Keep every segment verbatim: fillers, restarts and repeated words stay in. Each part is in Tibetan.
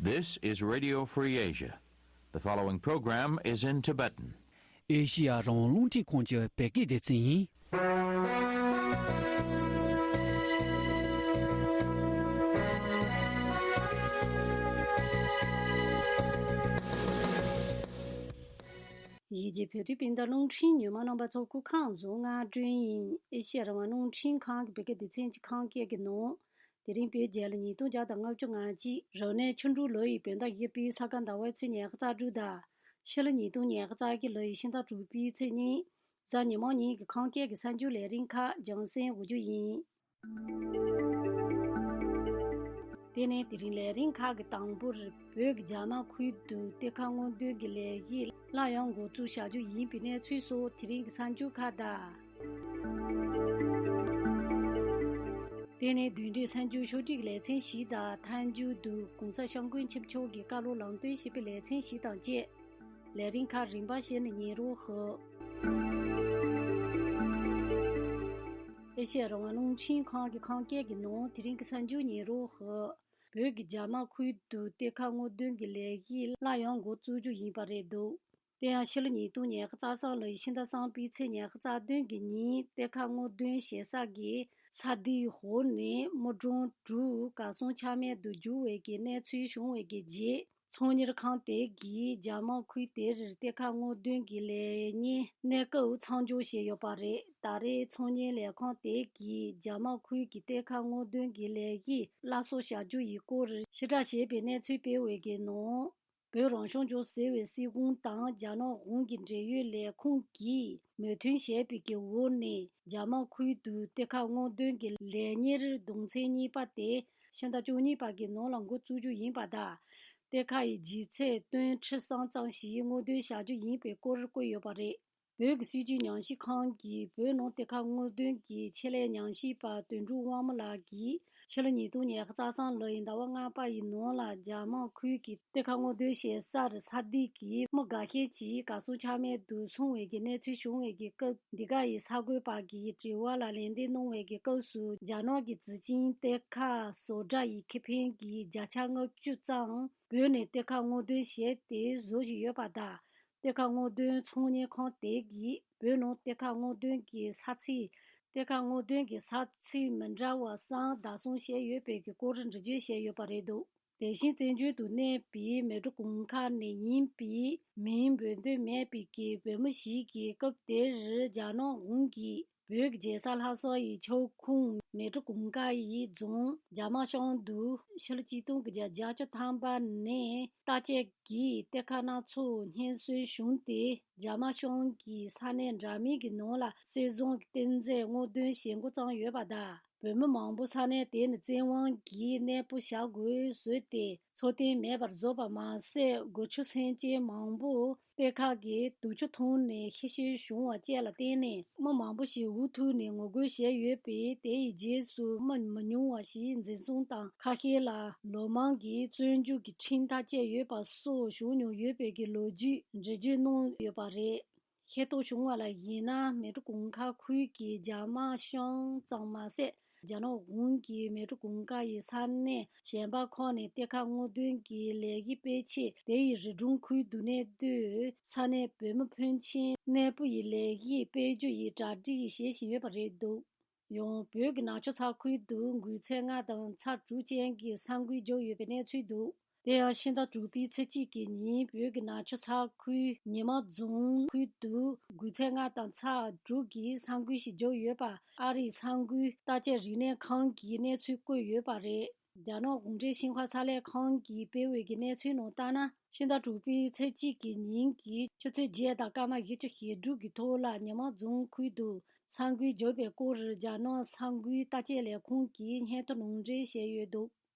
This is Radio Free Asia. The following program is in Tibetan. ཨེ་ཤི་ཡ་རང་དབང་རླུང་འཕྲིན་ཁང་གི་བོད་སྐད་སྡེ་ཚན་ཡིན། ཡིད་ཀྱི་བོད་རིགས་སྤུན་ཟླ་རླུང་འཕྲིན་ཉི་མ་རྣམ་པ་ཚོ་སྐུ་ཁམས་བཟང་། ང་སྒྲོན་ཡིན། ཨེ་ཤི་ཡ་རང་དབང་རླུང་འཕྲིན་ཁང་གི་བོད་སྐད་སྡེ་ཚན་གྱི་ཁམས་སྐད་ཀྱི་ནང་། དེ་རིང་བོད་རྒྱལ་ལོ་ཉིས་སྟོང་བརྒྱ་དང་ལྔ་བཅུ་ང་གཅིག་རབ་གནས་ཆུ་འབྲུག་ལོ་ཡི་བོད་ཟླ་བཞི་པའི་ས་ག་ཟླ་བའི་ཚེས་ཉི་ཤུ་རྩ་དྲུག་དང་། ཕྱི་ལོ་ཉིས་སྟོང་ཉི་ཤུ་རྩ་གཅིག་ལོ་ཡི་ཕྱི་ཟླ་དྲུག་པའི་ཚེས་གཉིས། གཟའ་ཉི་མ་ཉིན་གྱི་ཁམས་སྐད་ཀྱི་གསར་འགྱུར་ལས་རིམ་ཁག་རྒྱང་སྲིང་འགོ་འཛུགས་ཡིན། དེ་ནས་དེ་རིང་ལས་རིམ་ཁག་གི་དང་པོར་བོད་ཀྱི་རྒྱ་ནག་ཁུལ་དུ་གཏེར་ཁ་སྔོག་འདོན་གྱི་ལས་གཞི་སླར་ཡང་འགོ་འཛུགས་བྱ་རྒྱུ་ཡིན་པའི་གནས་ཚུལ་སོགས་དེ་རིང་གི་གསར་འགྱུར་ཁག་དང་། དེ་ནས་བདུན་འདྲའི་གསར་འགྱུར་ཕྱོགས་སྒྲིག་ལེ་ཚན་ཞིག་དང་། མཐའ་མཇུག་ཏུ་གོང་ས་སྐྱབས་མགོན་ཆེན་པོ་མཆོག་གི་བཀའ་སློབ་ལམ་སྟོན་ཞེས་པའི་ལེ་ཚན་ཞིག་དང་བཅས། ལས་རིམ་ཁག་རིམ་པ་བཞིན་ནས་ཉན་རོགས་ཞུ། ཨེ་ཤེ་ཡ་རང་དབང་རླུང་འཕྲིན་ཁང་གི་ཁམས་སྐད་ཀྱི་ནང་དེ་རིང་གི་གསར་འགྱུར་ཉན་རོགས་ཞུ། བོད་ཀྱི་རྒྱ་ནག་ཁུལ་དུ་གཏེར་ཁ་སྔོག་འདོན་གྱི་ལས་གཞི་སླར་ཡང་འགོ་བཙུགས་རྒྱུ་ཡིན་པ་རེད་འདུག་དེ་ཡང་ཕྱི་ལོ་ཉིས་སྟོང་ཉི་ཤུ་རྩ་གསུམ་ལོའི་ཕྱི་ཟླ་གསུམ་པའི་ཚེས་ཉི་ཤུ་རྩ་བདུན་གྱི་ཉིན་གཏེར་ཁ་སྔོག་འདོན་བྱེད་ས་གི་ས་དེའི་འོག་ནས་མི་གྲངས་དྲུག་གར་སོང་ཆ་མེད་དུ་གྱུར་བའི་གི་གནས་ཚུལ་བྱུང་བའི་གི་རྗེས། ཚོང་གཉེར་ཁང་དེ་གིས་རྒྱ་ནག་ཁུལ་དེར་གཏེར་ཁ་སྔོག་འདོན་གྱི་ལས་གཉེར་གནས་སྐབས་མཚམས་འཇོག་བྱས་ཡོད་པ་རེད། ད་རེས་ཚོང་གཉེར་ལས་ཁང་དེ་གིས་རྒྱ་ནག་ཁུལ་གྱི་གཏེར་ཁ་སྔོག་འདོན་གྱི་ལས་གཞི་སླར་གསོ་བྱ་རྒྱུ་ཡི་སྐོར་ཕྱིར་བསྒྲགས་བྱས་པའི་གནས་ཚུལ་སྤེལ་བའི་གི་ནང་། བོད་རང་སྐྱོང་ལྗོངས་ཟེར་བའི་སྲིད་ཁང་དང་རྒྱ་ནག་གཞུང་གི་འབྲེལ་ཡོད་ལས་ཁུངས་ཀྱིས་མོས་མཐུན་བྱས་པའི་གི་འོག་ནས་རྒྱ་ནག་ཁུལ་དུ་གཏེར་ཁ་སྔོག་འདོན་གྱི་ལས་གཉེར་བསྡོམས་ཚན་གཉིས་པ་དེ་ཕྱི་ཟླ་བཅུ་གཉིས་པ་གི་ནང་ལ་འགོ་བཙུགས་རྒྱུ་ཡིན་པ་དང་། གཏེར་ཁ་ཡི་ལྗིད་ཚད་ཏོན་ཁྲི་གསུམ་ཙམ་ཞིག་སྔོག་འདོན་བྱ་རྒྱུ་ཡིན་པའི་སྐོར་བཀོད་ཡོད་པ་རེད། བོད་ཀྱི་སྲིད་བྱུས་ཉམས་ཞིབ་ཁང་གིས་བོད་ནང་གཏེར་ཁ་སྔོག་འདོན་གྱི་ཆེད་ལས་ཉམས་ཞིབ་པ་དོན་གྲུབ་དབང་མོ་ལགས་ཀྱིས་ཕྱི་ལོ་ཉིས་སྟོང་ཉི་ཤུ་རྩ་གསུམ་ལོ་ཡི་ཟླ་བ་ལྔ་པ་ཡི་ནང་ལ་རྒྱ་ནག་ཁུལ་གྱི་གཏེར་ཁ་སྔོག་འདོན་བྱེད་སར་ས་དེ་གི་མི་འགའ་ཤས་ཀྱིས་གར་སོང་ཆ་མེད་དུ་སོང་བའི་གི་གནས་ཚུལ་བྱུང་བའི་གི་སྐབས། འདི་ག་ཡི་གསར་འགོད་པ་གི་དྲི་བ་ལ་ལན་འདེབས་གནང་བའི་གི་སྐབས་སུ། རྒྱ་ནག་གི་ཙི་ཅིང་གཏེར་ཁ་བཟོ་གྲྭ་ཡི་ཁེ་ཕན་གྱི་བརྒྱ་ཆ་ལྔ་བཅུ་ཙམ་བོད་ནས་གཏེར་ཁ་སྔོག་འདོན་བྱས་ཏེ་བཟོ་བཞིན་ཡོད་པ་དང་། གཏེར་ཁ་སྔོག་འདོན་ཚོང་གཉེར་ཁང་དེ་གིས་བོད་ནང་གཏེར་ཁ་སྔོག་འདོན་གྱི་ས་ཚིགས། གཏེར་ཁ་སྔོག་འདོན་གྱི་ས་ཚིགས་མི་འདྲ་བ་གསུམ་བདག་བཟུང་བྱས་ཡོད་པའི་གི་སྐོར་འགྲེལ་བརྗོད་བྱས་ཡོད་པ་རེད་འདུག་དེ་བཞིན་བཙན་བྱོལ་དུ་གནས་པའི་མལ་གྲོ་གུང་དཀར་ནས་ཡིན་པའི་མིང་འབོད་འདོད་མེད་པའི་གི་བོད་མི་ཞིག་གིས་སྐབས་དེར་རྒྱ་ནག་གཞུང་གིས་བོད་ཀྱི་རྒྱལ་ས་ལྷ་ས་ཡི་ཁྱབ་ཁོངས་མལ་གྲོ་གུང་དཀར་ཡི་རྫོང་རྒྱ་དམར་ཤང་དུ་ཕྱི་ལོ་ཆིག་སྟོང་དགུ་བརྒྱ་བརྒྱད་ཅུ་ཐམ་པ་ནས་བརྟག་དཔྱད་ཀྱིས་གཏེར་ཁ་སྣ་ཚོགས་རྙེད་སོན་བྱུང་སྟེ། རྒྱ་དམར་ཤང་གི་ས་གནས་འདྲ་མིན་གྱི་ནང་ལ་གསེར་ཟངས་ཀྱི་གཏེར་རྫས་སྔོག་འདོན་བྱེད་འགོ་བརྩམས་ཡོད་པ་དང་། བོད་མི་མང་པོ་ས་གནས་དེ་ནི་བཙན་དབང་གིས་གནས་སྤོ་བྱ་དགོས་བཟོས་ཏེ། འཚོ་རྟེན་མེད་པར་བཟོས་པ་མ་ཟད། སྒོ་ཕྱུགས་སེམས་ཅན་མང་པོ་གཏེར་ཁ་གི་དུག་ཆུ་འཐུང་ནས་ཤི་གཤེར་བྱུང་བ་བཅས་ལ་བརྟེན་ནས། མི་མང་པོ་ཞིག་འུ་ཐུག་ནས་ངོ་རྒོལ་བྱས་ཡོད་པས། དེ་ཡི་རྗེས་སུ་མི་མི་ཉུང་བ་ཞིག་འཛིན་བཟུང་དང་ཁ་ཤས་ལ་ལོ་མང་གི་བཙོན་འཇུག་གི་ཁྲིམས་ཐག་བཅད་ཡོད་པ་སོགས་བྱུང་མྱོང་ཡོད་པའི་གི་ལོ་རྒྱུས་འགྲེལ་བརྗོད་གནང་ཡོད་པ་རེད། ཤེས་རྟོགས་བྱུང་བ་ལ་གཞིགས་ན། མལ་གྲོ་གུང་དཀར་ཁུལ་གྱི་རྒྱ་དམར་ཤང་ཙམ་མ་ཟད། རྒྱ་ནག་གཞུང་གིས་མལ་གྲོ་གུང་དཀར་ཡི་ས་གནས་གཞན་པ་ཁག་ནས་གཏེར་ཁ་སྔོག་འདོན་གྱི་ལས་གཞི་སྤེལ་ཆེད། དེ་ཡི་རི་གྲོང་ཁུལ་དུ་གནས་སྡོད་ས་གནས་བོད་མི་ཕོན་ཆེན་གནས་སྤོ་ཡི་ལས་གཞི་སྤེལ་རྒྱུ་ཡི་གྲ་སྒྲིག་བྱེད་བཞིན་ཡོད་པ་རེད་འདུག་ཡང་བོད་ཀྱི་ནག་ཆུ་ཚ་ཁུལ་དུ་འགོས་ཚད་ལྔ་དང་ཚ་དྲུག་ཅན་གྱི་ས་འགུལ་བརྒྱབ་ཡོད་པའི་གནས་ཚུལ་འདུག་དེ་ཡང་ཕྱི་ཟླ་དྲུག་པའི་ཚེས་གཅིག་གི་ཉིན། བོད་ཀྱི་ནག་ཆུ་ཚ་ཁུལ་ཉི་མ་རྫོང་ཁུལ་དུ་འགོས་ཚད་ལྔ་དང་ཚ་དྲུག་གི་ས་འགུལ་ཞིག་བརྒྱབ་ཡོད་པ་ཨ་རིའི་ས་འགུལ་བརྟག་དཔྱད་རིག་གནས་ཁང་གིས་གནས་ཚུལ་བཀོད་ཡོད་པ་རེད། རྒྱ་ནག་གུང་ཁྲན་ཤིང་ཧྭ་གསར་ལས་ཁང་གིས་སྤེལ་བའི་གི་གནས་ཚུལ་ནང་ལྟར་ན། ཕྱི་ཟླ་དྲུག་པའི་ཚེས་གཅིག་གི་ཉིན་གྱི་ཆུ་ཚོད་བརྒྱད་དང་སྐར་མ་བཞི་བཅུ་ཞེ་དྲུག་གི་ཐོག་ལ་ཉི་མ་རྫོང་ཁུལ་དུ་ས་འགུལ་བརྒྱབ་པའི་སྐོར། རྒྱ་ནག་ས་འགུལ་བརྟག་དཔྱད་ལས་ཁུངས་ཀྱིས་སྙན་ཐོ་ནང་འདྲེན་བྱས་ཡོད་འདུག་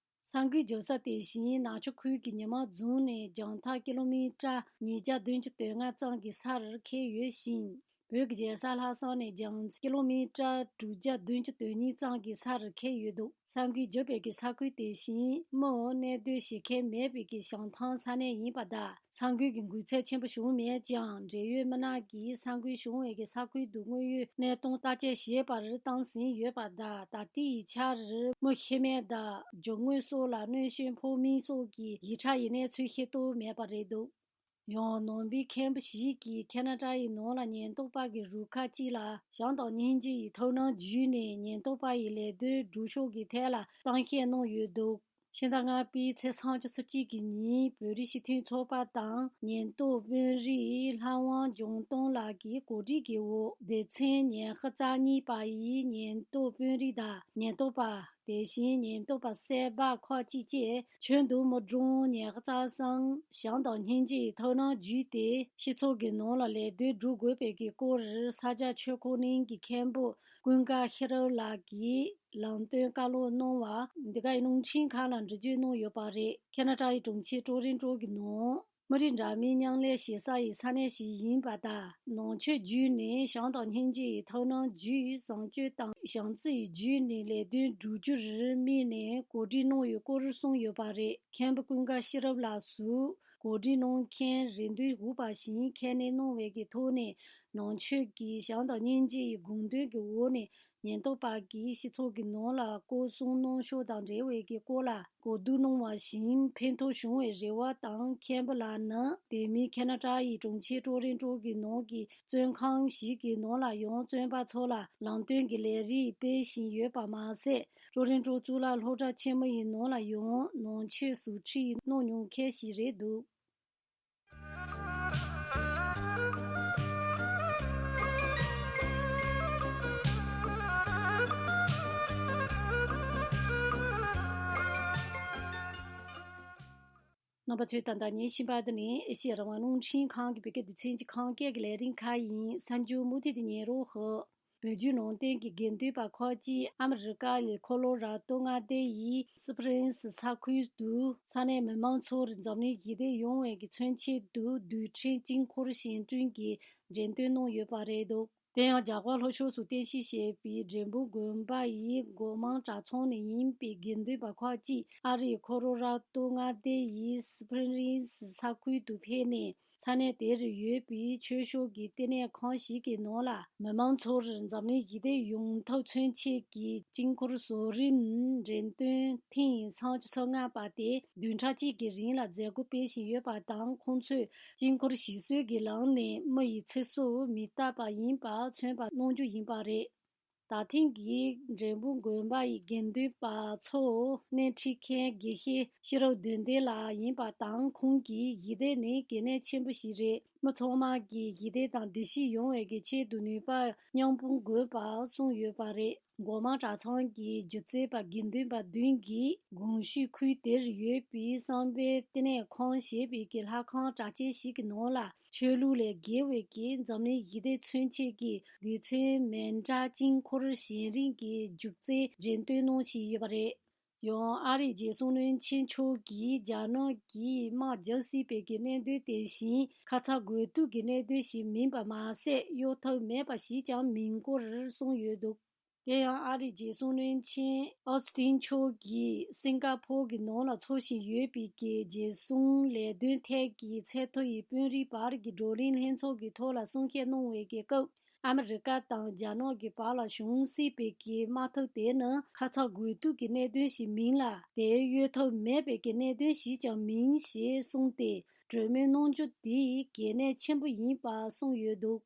ས་འགུལ་བརྒྱབ་ས་དེ་བཞིན་ནག་ཆུ་ཁུལ་གྱི་ཉི་མ་རྫོང་ནས་རྒྱང་ཐག་ཀི་ལོ་མི་ཊར་ཉིས་བརྒྱ་བདུན་ཅུ་དོན་ལྔ་ཙམ་གྱི་སར་འཁེལ་ཡོད་ཅིང་། བོད་ཀྱི་རྒྱལ་ས་ལྷ་ས་ནས་རྒྱང་ཀི་ལོ་མི་ཊར་དྲུག་བརྒྱ་བདུན་ཅུ་དོན་གཉིས་ཙམ་གྱི་ས་རུ་འཁེལ་ཡོད་འདུག་ས་འགུལ་བརྒྱབ་པའི་གི་ས་ཁུལ་དེ་བཞིན་མི་གནས་སྡོད་བྱེད་མཁན་མེད་པའི་གི་བྱང་ཐང་ས་གནས་ཡིན་པ་དང་། ས་འགུལ་གྱི་འགུལ་ཚད་ཆེན་པོ་བྱུང་མེད་ཀྱང་། འབྲེལ་ཡོད་མི་སྣ་གིས་ས་འགུལ་བྱུང་བའི་གི་ས་ཁུལ་དུ་དངོས་ཡོད་གནས་སྟངས་བརྟག་དཔྱད་བྱེད་པར་བཏང་ཟིན་ཡོད་པ་དང་། ད་ལྟའི་ཡི་ཆར་མི་ཤི་རྨས་དང་རྒྱུ་དངོས་སོགས་ལ་གནོད་སྐྱོན་ཕོག་མིན་སོགས་ཀྱི་ཡིག་ཆ་ཡི་གནས་ཚུལ་ཤེས་རྟོགས་མེད་པ་རེད་འདུག་ཡང་ནང་པའི་མཁན་པོ་ཞིག་གིས་ཁེ་ན་ཌ་ཡི་ནང་ལ་ཉེན་རྟོག་པ་གི་རུ་ཁག་ཅིག་ལ་བྱམས་དང་སྙིང་རྗེ་ཡི་ཐུགས་སྣང་བརྒྱུད་ནས་ཉེན་རྟོག་པ་ཡི་ལས་དོན་སྒྲུབ་ཕྱོགས་ཀྱི་ཐད་ལ་གཏམ་བཤད་གནང་ཡོད་འདུག་ཕྱི་ཟླ་ལྔ་པའི་ཚེས་སུམ་ཅུ་སོ་གཅིག་གི་ཉིན་བོད་རིགས་སྤྱི་མཐུན་ཚོགས་པ་དང་ཉེན་རྟོག་དཔོན་རིགས་ལྷ་དབང་འབྱུང་གཏོང་ལགས་ཀྱི་གོ་སྒྲིག་གི་འོག་སྡེ་ཚན་ཉི་ཤུ་རྩ་གཉིས་པ་ཡི་ཉེན་རྟོག་དཔོན་རིགས་དང་ཉེན་རྟོག་པ། དེ་བཞིན་ཉེན་རྟོག་པ་སེར་པ་ཁག་ཅིག་བཅས་ཁྱོན་བསྡོམས་མི་གྲངས་ཉི་ཤུ་རྩ་གསུམ་བྱམས་དང་སྙིང་རྗེ་ཡི་ཐུགས་སྣང་བརྒྱུད་དེ་སྤྱི་ཚོགས་ཀྱི་ནང་ལ་ལས་དོན་སྒྲུབ་དགོས་པའི་གི་སྐོར་ས་སྐྱ་ཆོས་འཁོར་གླིང་གི་མཁན་པོ་ཀུན་དགའ་ཤེས་རབ་ལགས་ཀྱིས་ལམ་སྟོན་བཀའ་སློབ་གནང་བ་འདི་ག་ཡི་རླུང་འཕྲིན་ཁང་ལ་འགྲེལ་བརྗོད་གནང་ཡོད་པ་རེད། ཁེ་ན་ཌ་ཡི་དྲུང་ཆེ་ཀྲོ་རིན་ཀྲོ་གིས་ནང་མི་རིགས་འདྲ་མིན་མཉམ་ལས་བྱེད་ས་ཡི་ས་གནས་ཤིག་ཡིན་པ་དང་། ནང་ཆོས་བརྒྱུད་ནས་བྱམས་དང་སྙིང་རྗེ་ཡི་ཐུགས་སྣང་བརྒྱུད། བཟང་སྤྱོད་དང་བྱམས་བརྩེ་ཡི་བརྒྱུད་ནས་ལས་དོན་བསྒྲུབ་རྒྱུར་དམིགས་ནས་གོ་སྒྲིག་གནང་ཡོད་སྐོར་གསུངས་ཡོད་པ་རེད། མཁན་པོ་ཀུན་དགའ་ཤེས་རབ་ལགས་སུ་གོ་སྒྲིག་གནང་མཁན་རེ་འདུན་འོས་པ་ཞིག་ཁས་ལེན་གནང་བའི་གི་ཐོག་ནས། ནང་ཆོས་ཀྱི་བྱམས་དང་སྙིང་རྗེ་ཡི་དགོངས་དོན་གྱི་འོག་ནས། ཉེན་རྟོག་པ་གིས་སྤྱི་ཚོགས་ཀྱི་ནང་ལ་སྐོར་སྲུང་གནང་ཕྱོགས་དང་འབྲེལ་བའི་གི་སྐོར་ལ་གོ་བསྡུར་གནང་བ་བཞིན། ཕན་ཐོགས་བྱུང་བའི་རེ་བ་དང་། མཁན་པོ་ལགས་ནི་དེ་མིན་ཁེ་ན་ཌ་ཡི་དྲུང་ཆེ་ཀྲོ་རིན་ཀྲོ་གི་ནང་གི་བཙོན་ཁང་ཞིག་གི་ནང་ལ་ཡང་བཙོན་པ་ཚོ་ལ་ལམ་སྟོན་གྱི་ལས་རིགས་སྤེལ་བཞིན་ཡོད་པ་མ་ཟད། ཀྲོ་རིན་ཀྲོ་གཙུག་ལག་སློབ་གྲྭ་ཆེན་མོ་ཡི་ནང་ལ་ཡང་ནང་ཆོས་ཟུར་ཁྲིད་གནང་མྱོང་མཁན་ཞིག་རེད་འདུག་རྣམ་པ་ཚོས་ད་ལྟ་ཉན་བཞིན་པ་འདི་ནི་ཨེ་ཤེ་ཡ་རང་དབང་རླུང་འཕྲིན་ཁང་གི་བོད་སྐད་སྡེ་ཚན་གྱི་ཁམས་སྐད་ཀྱི་ལས་རིམ་ཁག་ཡིན། གསར་འགྱུར་མུ་མཐུད་དུ་ཉན་རོགས་ཞུ། བོད་བརྒྱུད་ནང་བསྟན་གྱི་དགེ་འདུན་པ་ཁག་ཅིག་ཨ་མི་རི་ཀ་ཡི་ཁོ་ལོ་ར་ཏོ་མངའ་སྡེ་ཡི་སི་པི་རིང་སི་ས་ཁུལ་དུ་ས་གནས་མི་མང་ཚོར་འཛམ་གླིང་ཞི་བདེ་ཡོང་བའི་གི་མཚོན་ཆེད་དུ་རྡུལ་ཕྲན་དཀྱིལ་འཁོར་བཞེངས་སྐྲུན་གྱི་འགྲེམས་སྟོན་གནང་ཡོད་པ་རེད་འདུག་དེ་ཡང་རྒྱ་གར་ལྷོ་ཕྱོགས་སུ་རྟེན་གཞི་བྱས་པའི་འབྲས་སྤུངས་དགོན་པ་ཡི་སྒོ་མང་གྲྭ་ཚང་ནས་ཡིན་པའི་དགེ་འདུན་པ་ཁག་ཅིག་ཨ་རིའི་ཁོ་ལོ་ར་ཏོ་མངའ་སྡེ་ཡི་སི་པི་རིང་སི་ས་ཁུལ་དུ་ཕེབས་ནས། ས་གནས་དེར་ཡོད་པའི་ཆོས་ཕྱོགས་ཀྱི་བསྟི་གནས་ཁང་ཞིག་གི་ནང་ལ། མི་མང་ཚོར་འཛམ་གླིང་ཞི་བདེ་ཡོང་ཐབས་མཚོན་ཆེད་ཀྱི་དཀྱིལ་འཁོར་བཟོ་རིམ་འགྲེམས་སྟོན་ཐེངས་སུམ་ཅུ་སོ་ལྔ་པ་དེ་བདུན་ཕྲག་གཅིག་གི་རིང་ལ་མཛད་སྒོ་སྤེལ་བཞིན་ཡོད་པ་དང་། ཁོང་ཚོས་དཀྱིལ་འཁོར་ཞིག་གསོ་གི་ལམ་ནས་མི་ཡི་ཚེ་སྲོག་མི་རྟག་པ་ཡིན་པ་མཚོན་པ་གནང་རྒྱུ་ཡིན་པ་རེད། ད་ཐེངས་ཀྱི་འབྲས་སྤུངས་དགོན་པ་ཡི་དགེ་འདུན་པ་ཚོ་སྣེ་ཁྲིད་མཁན་དགེ་བཤེས་ཤེས་རབ་དོན་ལྡན་ལགས་ཡིན་པ་དང་། ཁོང་གིས་ཞི་བདེ་ནི་གལ་གནད་ཆེན་པོ་ཞིག་རེད། མི་ཚང་མ་གིས་ཞི་བདེ་དང་བདེ་སྐྱིད་ཡོང་བའི་གི་ཆེད་དུ་ནུས་པ་མཉམ་སྤུངས་དགོས་པ་གསུངས་ཡོད་པ་རེད། སྒོ་མང་གྲྭ་ཚང་གི་སྒྱུ་རྩལ་པ་དགེ་འདུན་པ་བདུན་གྱིས་གོང་ཞུས་ཁུལ་དེར་ཡོད་པའི་བསམ་འཕེལ་བསྟི་གནས་ཁང་ཞེས་པའི་གི་ལྷ་ཁང་གྲགས་ཅན་ཞིག་གི་ནང་ལ། ཆོས་ལུགས་ལས་བརྒལ་བའི་གི་འཛམ་གླིང་ཞི་བདེ་མཚོན་ཆེད་ཀྱི་སྡེ་ཚན་མཎྜལ་དཀྱིལ་འཁོར་བཞེངས་རིང་གི་སྒྱུ་རྩལ་འགྲེམས་སྟོན་གནང་བཞིན་ཡོད་པ་རེད། ཡང་ཨ་རིའི་རྒྱལ་སྲུང་བློན་ཆེན་མཆོག་གིས་རྒྱ་ནག་གིས་དམག་རྒྱག་སྲིད་པའི་གི་གནད་དོན་དེ་བཞིན་ཁ་ཚ་དགོས་གཏུགས་ཀྱི་གནད་དོན་ཞིག་མིན་པ་མ་ཟད། གཡོལ་ཐབས་མེད་པ་ཞིག་ཀྱང་མིན་སྐོར་གསུངས་ཡོད་འདུག་དེ་ཡང་ཨ་རིའི་རྒྱལ་སྲུང་བློན་ཆེན་ཨོ་སི་ཏིན་མཆོག་གིས་སིང་ག་ཕོར་གྱི་ནང་ལ་འཚོགས་བཞིན་ཡོད་པའི་གི་རྒྱལ་སྲུང་ལས་དོན་ཐད་ཀྱི་ཚད་མཐོ་ཡི་དཔོན་རིགས་བར་གྱི་བགྲོ་གླེང་ལྷན་ཚོགས་ཀྱི་ཐོག་ལ་གསུང་བཤད་གནང་བའི་གི་སྐབས། ཨ་མི་རི་ཀ་དང་རྒྱ་ནག་གི་བར་ལ་བྱུང་སྲིད་པའི་གི་དམག་འཐབ་དེ་ནི་ཁ་ཚ་དགོས་གཏུགས་ཀྱི་གནད་དོན་ཞིག་མིན་ལ། དེ་གཡོལ་ཐབས་མེད་པའི་གི་གནད་དོན་ཞིག་ཀྱང་མིན་ཞེས་གསུངས་ཏེ། གྲོས་མོལ་གནང་རྒྱུ་དེ་གལ་གནད་ཆེན་པོ་ཡིན་པ་གསུངས་ཡོད་འདུག་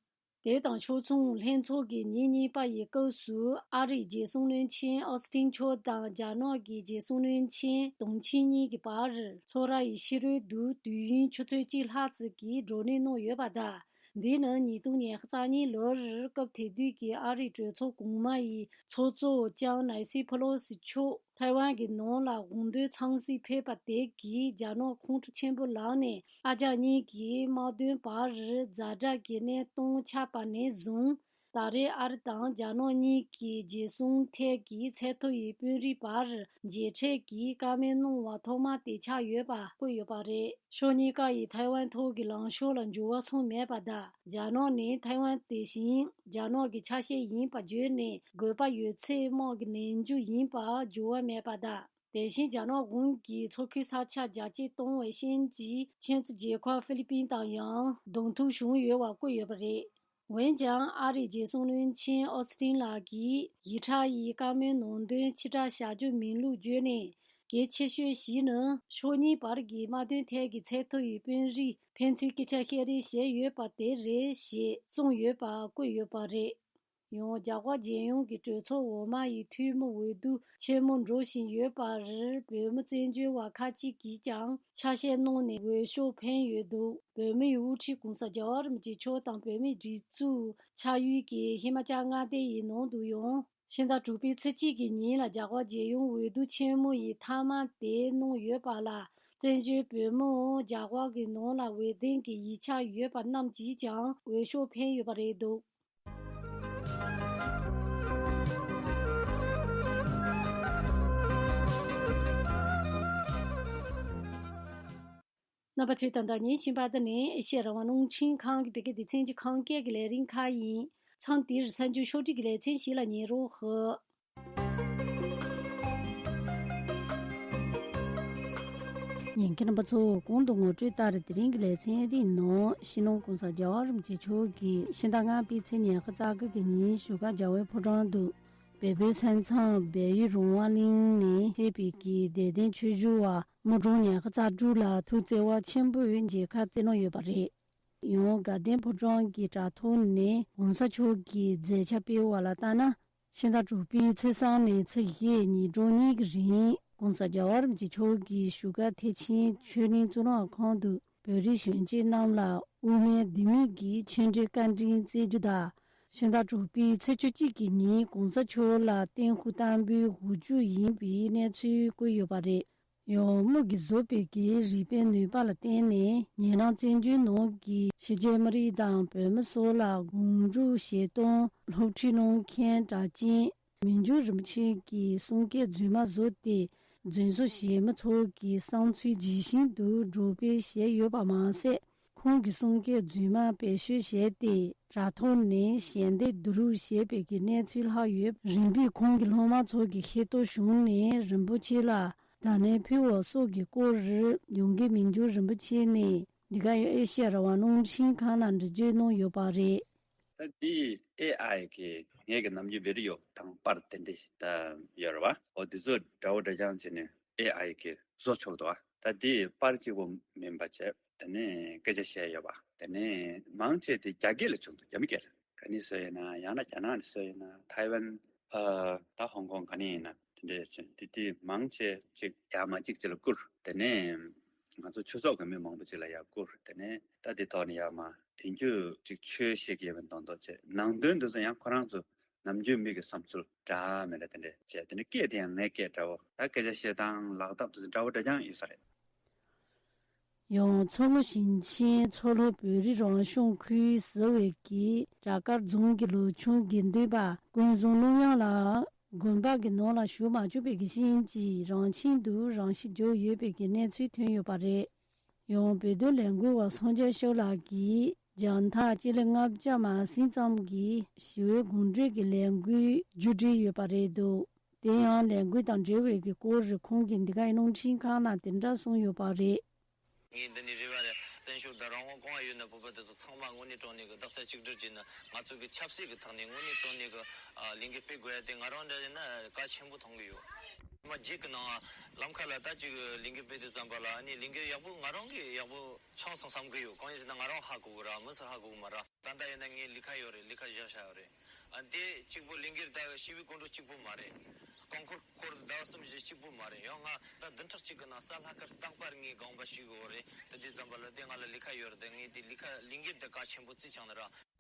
དེ་དང་ཕྱོགས་མཚུངས། ལྷན་ཚོགས་ཀྱི་ཉིན་གཉིས་པ་ཡི་སྐབས་སུ་ཨ་རིའི་རྒྱལ་སྲུང་བློན་ཆེན་ཨོ་སི་ཏིན་མཆོག་དང་རྒྱ་ནག་གི་རྒྱལ་སྲུང་བློན་ཆེན་ཏུང་ཆིང་གཉིས་ཀྱི་བར་ཚོ་ར་ཡི་ཕྱི་རོལ་དུ་དུས་ཡུན་ཆུ་ཚོད་གཅིག་ལྷག་ཙམ་གྱི་བགྲོ་གླེང་གནང་ཡོད་པ་དང་། འདི་ནི་ཉིས་སྟོང་ཉི་ཤུ་རྩ་གཉིས་ལོར་སྐབས་དེ་དུས་ཀྱི་ཨ་རིའི་གྲོས་ཚོགས་གོང་མ་ཡི་ཚོགས་གཙོ་ལྕམ་ནན་སི་ཕེ་ལོ་སི་མཆོག་ཐའེ་ཝན་གྱི་ནང་ལ་དགོང་དྲོའི་འཚམས་གཟིགས་ཕེབས་པ་དེ་གིས་རྒྱ་ནག་ཁོང་ཁྲོ་ཆེན་པོ་ལངས་ནས། ཨ་རྒྱ་གཉིས་ཀྱི་དམག་དོན་བར་ཛ་དྲག་གི་གནས་སྟངས་ཆགས་པ་ནས་བཟུང་ ད་རེས་ཨ་རི་དང་རྒྱ་ནག་གཉིས་ཀྱི་རྒྱལ་སྲུང་ཐད་ཀྱི་ཚད་མཐོ་ཡི་དཔོན་རིགས་བར་མཇལ་འཕྲད་ཀྱི་བཀའ་མོལ་གནང་བ་ཐོག་མ་དེ་ཆགས་ཡོད་པ་བཀོད་ཡོད་པ་རེད། ཕྱོགས་གཉིས་ཀ་ཡིས་ཐའེ་ཝན་ཐོག་གི་ལངས་ཕྱོགས་ལ་འགྱུར་བ་སོང་མེད་པ་དང་། རྒྱ་ནག་ནི་ཐའེ་ཝན་དེ་བཞིན་རྒྱ་ནག་གི་ཆ་ཤས་ཡིན་པ་བརྗོད་ནས། དགོས་པ་ཡོད་ཚད་དམག་གི་ནུས་རྒྱུ་ཡིན་པར་འགྱུར་བ་མེད་པ་དང་། དེ་བཞིན་རྒྱ་ནག་གཞུང་གིས་མཚོ་ཁུལ་ས་ཆ་རྒྱ་སྐྱེད་གཏོང་བའི་རྐྱེན་གྱིས། ཁྱིམ་མཚེས་རྒྱལ་ཁབ་ཧྥི་ལི་པིན་དང་ཡང་གདོང་ཐུག་བྱུང་ཡོད་པ་བཀོད་ཡོད་པ་རེད། འོན་ཀྱང་། ཨ་རིའི་རྒྱལ་སྲུང་བློན་ཆེན་ཨོ་སི་ཏིན་ལགས་ཀྱིས་ཡིག་ཕྲག་ཡི་བཀའ་མོལ་ནང་དོན་ཕྱིར་བསྒྲགས་བྱ་རྒྱུ་མིན་ལུགས་བརྗོད་ནས། གལ་ཆེ་ཤོས་ཤིག་ནི། ཕྱོགས་གཉིས་བར་གྱི་དམག་དོན་ཐད་ཀྱི་ཚད་མཐོ་ཡི་དཔོན་རིགས་ཕན་ཚུན་སྐད་ཆ་བཤད་རེས་བྱས་ཡོད་པ་དེ་རེད་ཞེས་གསུངས་ཡོད་པ་བཀོད་ཡོད་པ་རེད། ཡང་། རྒྱ་གར་རྒྱལ་ཡོངས་ཀྱི་གྲོས་ཚོགས་འོག་མ་ཡི་འཐུས་མི་འོས་བསྡུ་ཆེན་མོ་འགྲོ་བཞིན་ཡོད་པར། བོད་མི་བཙན་བྱོལ་བ་ཁག་ཅིག་གིས་ཀྱང་ཆ་ཤས་གནང་ནས་འོས་ཤོག་འཕེན་ཡོད་འདུག་བོད་མིའི་དབུ་ཁྲིད་༧གོང་ས་༧རྒྱལ་བ་རིན་པོ་ཆེ་མཆོག་དང་བོད་མིའི་སྒྲིག་འཛུགས་ཆགས་ཡུལ་གྱི་ཧི་མ་ཅལ་མངའ་སྡེ་ཡི་ནང་དུ་ཡང་། ཕྱི་ཟླ་དྲུག་པའི་ཚེས་གཅིག་གི་ཉིན་ལ་རྒྱ་གར་རྒྱལ་ཡོངས་འོས་བསྡུ་ཆེན་མོ་ཡི་མཐའ་མ་དེ་གནང་ཡོད་པ་ལ། བཙན་བྱོལ་བོད་མིའང་རྒྱ་གར་གྱི་ནང་ལ་འོས་ལྡན་གྱི་ཡིག་ཆ་ཡོད་པ་རྣམས་ཀྱིས་ཀྱང་འོས་ཤོག་འཕེན་ཡོད་པ་རེད་འདུག་རྣམ་པ་ཚོས་ད་ལྟ་ཉན་བཞིན་པ་འདི་ནི་ཨེ་ཤེ་ཡ་རང་དབང་རླུང་འཕྲིན་ཁང་གི་བོད་སྐད་སྡེ་ཚན་གྱི་ཁམས་སྐད་ཀྱི་ལས་རིམ་ཁག་ཡིན། མཚམས་འདིར་གསར་འགྱུར་ཕྱོགས་སྒྲིག་གི་ལེ་ཚན་ཞིག་ལ་ཉན་རོགས་ཞུ། ཉན་མཁན་རྣམ་པ་ཚོ། གོང་དུ་ངོ་སྤྲོད་ལྟར། དེ་རིང་གི་ལེ་ཚན་འདིའི་ནང་། སྤྱི་ནོར་༧གོང་ས་༧རྒྱལ་བ་རིན་པོ་ཆེ་མཆོག་གིས་ཕྱི་ཟླ་ལྔ་པའི་ཚེས་ཉི་ཤུ་རྩ་དགུ་གི་ཉིན་བཞུགས་སྒར་རྒྱལ་བའི་ཕོ་བྲང་དུ། བལ་པོའི་ས་མཚམས་བལ་ཡུལ་རོང་བ་གླིང་ནས་ཕེབས་པའི་གི་དད་ལྡན་ཆོས་ཞུ་བ་དམུ་གྲོང་ཉི་ཤུ་རྩ་དྲུག་ལ་ཐུགས་བརྩེ་བ་ཆེན་པོས་མཇལ་ཁ་བསྩལ་གནང་ཡོད་པ་རེད། ཡང་དགའ་ལྡན་ཕོ་བྲང་གི་དྲ་ཐོག་ནས་༧གོང་ས་མཆོག་གི་མཛད་འཆར་སྤེལ་བ་ལ་ལྟ་ན། ཕྱི་ཟླ་དྲུག་པའི་ཚེས་གསུམ་ནས་ཚེས་བཞི་ཉིན་གྲངས་གཉིས་ཀྱི་རིང་༧གོང་ས་༧རྒྱལ་བ་རིན་པོ་ཆེ་མཆོག་གིས་བཞུགས་སྒར་ཐེག་ཆེན་ཆོས་གླིང་གཙུག་ལག་ཁང་དུ་བོད་རིགས་གཞོན་སྐྱེས་རྣམས་ལ་དབུ་མའི་ལྡེ་མིག་གི་ཆོས་འབྲེལ་བཀའ་དྲིན་བསྩལ་རྒྱུ་དང་། ཕྱི་ཟླ་དྲུག་པའི་ཚེས་བཅུ་གཅིག་གི་ཉིན་༧གོང་ས་མཆོག་ལ་བསྟན་ཤུགས་བསྟར་འབུལ་དགུ་བཅུ་ཡིན་པའི་གནས་ཚུལ་བཀོད་ཡོད་པ་རེད། ཡང་དམུ་གིས་བཟོས་པའི་གི་རིག་པའི་ནུས་པ་ལ་བརྟེན་ནས། ཉེ་རང་བཙན་བྱོལ་ནང་གི་ཕྱི་རྒྱལ་མི་རིགས་དང་བོད་མི་སོགས་ལ་སྒོམ་སྒྲུབ་བཞེས་སྟངས་སློབ་ཁྲིད་གནང་མཁན་གྲགས་ཅན་མི་འགྱུར་རིན་པོ་ཆེ་གི་གསུང་སྐད་རྫུན་མ་བཟོས་ཏེ། རྫུན་བཟོ་བྱེད་མི་ཚོ་གི་བསམ་ཚུལ་ཇི་བཞིན་དུ་སྒྲོག་སྤེལ་བྱས་ཡོད་པ་མ་ཟད། ཁོང་གི་གསུང་སྐད་རྫུན་མ་བེད་སྤྱོད་བྱས་ཏེ། དྲ་ཐོག་ནས་ཞལ་འདེབས་བསྡུ་རུབ་བྱས་པའི་གི་གནས་ཚུལ་ལྷག་ཡོད། རིམ་པས་ཁོང་གི་སློབ་མ་ཚོ་གི་ཤེས་རྟོགས་བྱུང་ནས་རིན་པོ་ཆེ་ལ་དང་ལེན་ཕུལ་བ་སོགས་ཀྱི་སྐོར། ཡོངས་དགེ་མི་འགྱུར་རིན་པོ་ཆེ་ནས་འདི་ག་ཡོད་ཨེ་ཤེ་ཡ་རང་དབང་རླུང་འཕྲིན་ཁང་ལ་འགྲེལ་བརྗོད་གནང་ཡོད་པ་རེད། ད་འདི་ཨེ་ཨའི་གི་ངེད་ཀྱི་ནམ་རྒྱུན་བི་ཌི་ཡོ་དང་པར་དེ་འདྲ་ད་ཡོད་རེད་བ། འོ་འདི་ཚོ་འདྲ་བོ་འདྲ་རྐྱང་བྱས་ནས་ཨེ་ཨའི་གི་བཟོ་ཆོག་འདུག་བ། ད་འདི་པར་གཅིག་པོ་མིན་པ་བྱས། དེ་ནས་སྐད་ཆ་བཤད་ཡོད་པ། དེ་ནས་མང་ཆེ་དེ་རྒྱ་སྐད་ལ་བྱུང་འདུག་རྒྱ་མི་སྐད་ལ། ག་ནས་བཟོས་ཡིན་ན། ཡང་ན་རྒྱ་ནག་ནས་བཟོས་ཡིན་ན། ཐའེ་ཝན། ཨ། ད་ཧོང་ཀོང་ག་ནས་ཡིན་ན་དེ་འདྲས་བྱུང་། དེ་དེ་མང་ཆེ་ཅིག་ཡར་མར་གཅིག་གཅིག་ལ་བསྐུར། དེ་ནས་ང་ཚོ་ཆོས་ཚོགས་ཀྱི་མི་མང་པོ་ཅིག་ལ་ཡར་བསྐུར། དེ་ནས་ད་དེ་ཐོག་ནས་ཡར་མར་དེང་དུས་ཅིག་ཆོས་བཤད་ཀྱི་ཡོད་པའི་མདོག་མདོག་བྱས། ནང་དོན་དེ་ཚོ་ཡང་ཁོ་རང་ཚོ་ནམ་རྒྱུན་མི་གི་བསམ་ཚུལ་འདྲ་མི་འདྲ་དེ་འདྲས་བྱས། དེ་ནས་སྐད་དེ་ཡང་ངའི་སྐད་འདྲ་བོ། ད་སྐད་ཆ་བཤད་སྟངས་ལག་ཐབས་དེ་ཚོ་འདྲ་བོ་འདྲ་རྐྱང་ཡོད་ས་རེད། ཡང་མཚོ་སྔོན་ཞིང་ཆེན་མཚོ་ལྷོ་བོད་རིགས་རང་སྐྱོང་ཁུལ་ཟེར་བའི་གི་བྲག་དཀར་རྫོང་གི་ལོ་ཆུང་དགེ་འདུན་པ་ཀུན་བཟང་ཀླུ་དབྱངས་ལགས་དགོན་པ་གི་ནང་ལ་ཞུགས་མ་བཅུག་པའི་གི་རྐྱེན་གྱིས་རང་ཁྱིམ་དུ་རང་ཤི་བརྒྱབ་ཡོད་པའི་གི་གནས་ཚུལ་ཐོན་ཡོད་པ་རེད། ཡང་བོད་དོན་ལས་འགུལ་བ་སངས་རྒྱས་ཤོད་ལགས་ཀྱིས་རྒྱང་ཐག་སྤྱི་ལེ་ལྔ་བརྒྱ་མ་ཟིན་ཙམ་གྱི་ཞི་བའི་གོམ་བགྲོད་ཀྱི་ལས་འགུལ་མཇུག་སྒྲིལ་ཡོད་པ་རེད་འདུག་དེ་ཡང་ལས་འགུལ་དང་འབྲེལ་བའི་གི་སྐོར་རེ་ཁོང་གིས་འདི་ག་ཡི་རླུང་འཕྲིན་ཁང་ལ་དེ་འདྲ་གསུངས་ཡོད་པ་རེད། ངས་འདི་ནས་རེ་བ་རེད། བཙན་བྱོལ་དང་རང་དབང་གང་ཡོད་ན་བོད་པ་དེ་ཚོ་ཚང་མ་དངོས་གནས་དྲང་གནས་ཀྱི་རྡོག་རྩ་གཅིག་སྒྲིལ་བྱས་ན། ང་ཚོ་གི་ཆབ་སྲིད་ཀྱི་ཐོག་ནས་དངོས་གནས་དྲང་གནས་ཀྱི་ཨ་ལས་འགུལ་སྤེལ་དགོས་ཡ་དེ་ང་རང་འདྲ་ཡིན་ན་གལ་ཆེན་པོ་མཐོང་གི་ཡོད། མ་རྒྱུད་ཀྱི་ནང་ལམ་ཁ་ལ་ད་ཅིག་ལས་འགུལ་སྤེལ་དུས་ཙམ་པ་ལ་ཨ་ནི་ལས་འགུལ་ཡག་པོ་ང་རང་གིས་ཡག་པོ་ཆགས་སོང་བསམ་གི་ཡོད། གང་ཡིན་ཟེར་ན་ང་རང་ཧ་གོ་གི་ར། མི་ཚོ་ཧ་གོ་གི་མ་ར། ད་ལྟ་ཡིན་ན་ངའི་ལས་ཀ་ཡོད་རེད། ལས་ཀ་བཞག་བཞག་ཡོད་རེད། ཨ་དེ་གཅིག་པོ་ལས་འགུལ་ད་ཞི་བའི་གོམ་བགྲོད་གཅིག་པོ་མ་རེད། རྐང་འཁོར་སྐོར་ཟླ་གསུམ་བཞི་གཅིག་པོ་མ་རེད། ཡང་ང་ད་བདུན་ཕྲག་གཅིག་གི་ནང་གསར་ལྷག་དཀར་རྟག་པར་ངའི་དགོངས་པ་ཞུ་གི་ཡོད་རེད། དེ་དུས་ཙམ་པ་ལ་དེ་ང་ལ་ལས་ཀ་ཡོད་རེད། དེ་ངས་དེ་ལས་ཀ་ལས་འགུལ་དེ་གལ་ཆེན་པོ་བརྩིས་བྱུང་ནི་ར།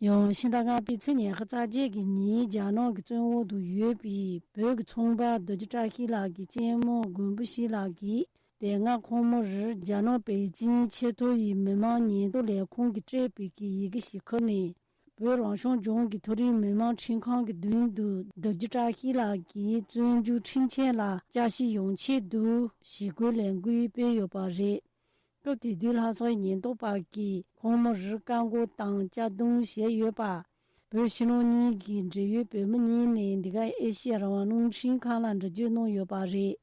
ཡང་ཕྱི་ཟླ་ལྔ་པའི་ཚེས་ཉི་ཤུ་རྩ་བརྒྱད་ཀྱི་ཉིན་རྒྱ་ནག་གི་བཙོན་འོག་ཏུ་ཡོད་པའི་བོད་ཀྱི་ཚོང་པ་རྡོ་རྗེ་བཀྲ་ཤིས་ལགས་ཀྱི་གཅེན་མོ་མགོན་པོ་ཞིག་ལགས་ཀྱིས། དེ་སྔ་ཁོང་མོར་རྒྱ་ནག་པེ་ཅིང་ཆེས་མཐོ་ཡི་མི་དམངས་ཉེན་རྟོག་ལས་ཁུངས་ཀྱིས་སྤྲད་པའི་གི་ཡི་གེ་ཞིག་ཁུར་ནས། བོད་རང་སྐྱོང་ལྗོངས་ཀྱི་མཐོ་རིམ་མི་དམངས་ཁྲིམས་ཁང་གི་མདུན་དུ་རྡོ་རྗེ་བཀྲ་ཤིས་ལགས་ཀྱིས་བཙོན་འཇུག་ཁྲིམས་ཆད་ལ་བསྐྱར་ཞིབ་ཡོང་ཆེད་དུ་ཞི་རྒོལ་ལས་འགུལ་སྤེལ་ཡོད་པ་རེད། སྐབས་དེ་དུས་ལྷ་ས་ཉེན་རྟོག་པ་གིས་ཁོང་མོར་བཀག་འགོག་དང་གཅར་རྡུང་བྱས་ཡོད་པ། བོད་ཕྱི་ནང་གཉིས་ཀྱི་འབྲེལ་ཡོད་བོད་མི་གཉིས་ནས་འདི་ག་ཨེ་ཤེ་ཡ་རང་དབང་རླུང་འཕྲིན་ཁང་ལ་འགྲེལ་བརྗོད་གནང་ཡོད་པ་རེད།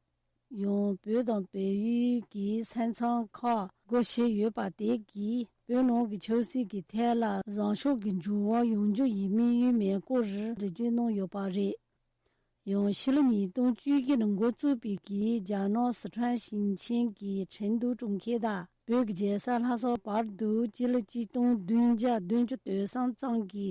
ཡང་བོད་དང་བལ་ཡུལ་གྱི་ས་མཚམས་ཁག་སྒོ་ཕྱེ་ཡོད་པ་དེ་གིས་བོད་ནང་གི་ཆབ་སྲིད་ཀྱི་ཐད་ལ་བཟང་ཕྱོགས་ཀྱི་འགྱུར་བ་ཡོང་རྒྱུ་ཡི་དམིགས་ཡུལ་མེད་སྐོར་འགྲེལ་བརྗོད་གནང་ཡོད་པ་རེད། ཡང་ཕྱི་ལོ་ཉིས་སྟོང་བཅུ་བཞི་ནས་འགོ་བཙུགས་པའི་གི་རྒྱ་ནག་སི་ཁྲོན་ཞིང་ཆེན་གྱི་ཁྲིན་ཏུའུ་གྲོང་ཁྱེར་དང་བོད་ཀྱི་རྒྱལ་ས་ལྷ་ས་བར་དུ་སྤྱི་ལོ་གཅིག་སྟོང་བདུན་བརྒྱ་བདུན་ཅུ་དོན་གསུམ་ཙམ་གྱི་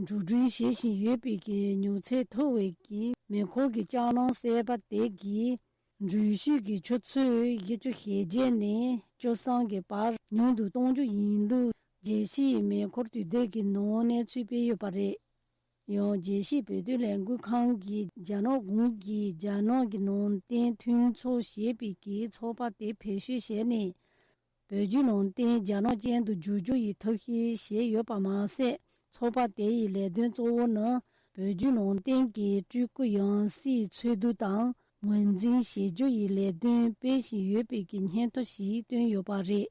འགྲོ་གྲོན་བྱེད་བཞིན་ཡོད་པའི་གི་མྱུར་ཚད་མཐོ་བའི་གི་མེ་འཁོར་གྱི་ལྕགས་ལམ་གསར་པ་དེ་གིས་འགྲུལ་བཞུད་ཀྱི་ཆུ་ཚོད་བཞི་བཅུ་ཞེ་བརྒྱད་ནས་བཅུ་གསུམ་གྱི་བར་ཉུང་དུ་གཏོང་རྒྱུ་ཡིན་ལུགས་རྒྱལ་སྤྱིའི་མེ་འཁོར་དུས་དེབ་ཀྱི་ནང་གནས་ཚུལ་སྤེལ་ཡོད་པ་རེད། ཡང་རྒྱལ་སྤྱིའི་བོད་དོན་ལས་འགུལ་ཁང་གིས་རྒྱ་ནག་གཞུང་གིས་རྒྱ་ནག་གི་ནང་བསྟན་མཐུན་ཚོགས་ཞེས་པའི་གི་ཚོགས་པ་དེ་བེད་སྤྱོད་བྱས་ནས། བོད་བརྒྱུད་ནང་བསྟན་རྒྱ་ནག་ཅན་དུ་བསྒྱུར་རྒྱུ་ཡི་ཐབས་ཤེས་བྱས་ཡོད་པ་མ་ཟད། ཚོགས་པ་དེ་ཡི་ལས་དོན་གཙོ་བོ་ནི་བོད་བརྒྱུད་ནང་བསྟན་གྱི་སྤྲུལ་སྐུ་ཡང་སྲིད་འཚོལ་བསྡུ་དང་ངོས་འཛིན་བྱེད་རྒྱུ་ཡི་ལས་དོན་སྤེལ་བཞིན་ཡོད་པའི་གི་སྙན་ཐོ་ཞིག་བཏོན་ཡོད་པ་རེད།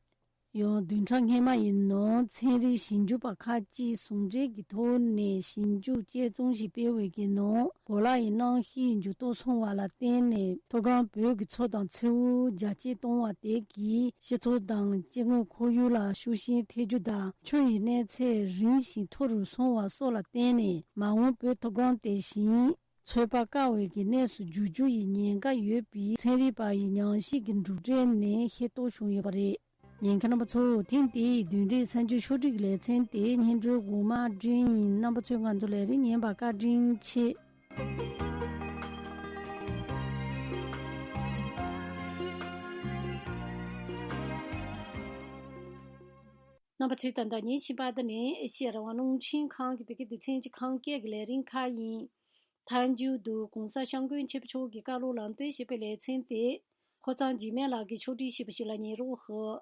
ཡང་བདུན་ཕྲག་སྔོན་མ་ཡི་ནང་ཚན་རིག་ཞིབ་འཇུག་པ་ཁག་ཅིག་ཟུང་འབྲེལ་གྱི་ཐོག་ནས་ཞིབ་འཇུག་དཔྱད་རྩོམ་ཞིག་སྤེལ་བའི་གི་ནང་གོ་ལ་ཡི་གནམ་གཤིས་འགྱུར་ལྡོག་སོང་བ་ལ་བརྟེན་ནས་མཐོ་སྒང་བོད་ཀྱི་མཚོ་དང་མཚེའུ་རྒྱ་སྐྱེད་གཏོང་བ་དེ་གིས་སྤྱི་ཚོགས་དང་སྐྱེ་དངོས་ཁོར་ཡུག་ལ་ཤུགས་རྐྱེན་ཐེབས་རྒྱུ་དང་ཆུ་ཡི་གནས་ཚད་རིམ་བཞིན་མཐོ་རུ་སོང་བ་སོགས་ལ་བརྟེན་ནས་མ་འོངས་བོད་མཐོ་སྒང་དེ་བཞིན་ཚོད་དཔག་དཀའ་བའི་གི་གནས་སུ་འགྱུར་རྒྱུ་ཡི་ཉེན་ཁ་ཡོད་པའི་ཚན་རིག་པ་ཡི་ཉམས་ཞིབ་ཀྱི་གྲུབ་འབྲས་ནས་ཤེས་རྟོགས་བྱུང་ཡོད་པ་རེད། ཉན་མཁན་རྣམ་པ་ཚོ། ཐེངས་འདིའི་བདུན་རེའི་མཚན་བརྗོད་ཕྱོགས་སྒྲིག་ལེ་ཚན་དེ་སྙན་སྒྲོན་འོག་མ་བསྐྲུན་ཡིན། རྣམ་པ་ཚོས་ང་ཚོ་ལས་རིམ་ཉན་པར་བཀའ་དྲིན་ཆེ། རྣམ་པ་ཚོས་ད་ལྟ་ཉན་བཞིན་པ་འདི་ནི་ཨེ་ཤེ་ཡ་རང་དབང་རླུང་འཕྲིན་ཁང་གི་བོད་སྐད་སྡེ་ཚན་གྱི་ཁམས་སྐད་ཀྱི་ལས་རིམ་ཁག་ཡིན། མཐའ་མཇུག་ཏུ་གོང་ས་སྐྱབས་མགོན་ཆེན་པོ་མཆོག་གི་བཀའ་སློབ་ལམ་སྟོན་ཞེས་པའི་ལེ་ཚན་དེ། ཧོར་གཙང་འཇིགས་མེད་ལགས་ཀྱིས་ཕྱོགས་སྒྲིག་ཞུས་པ་ཞིག་ལ་ཉན་རོགས་ཞུ།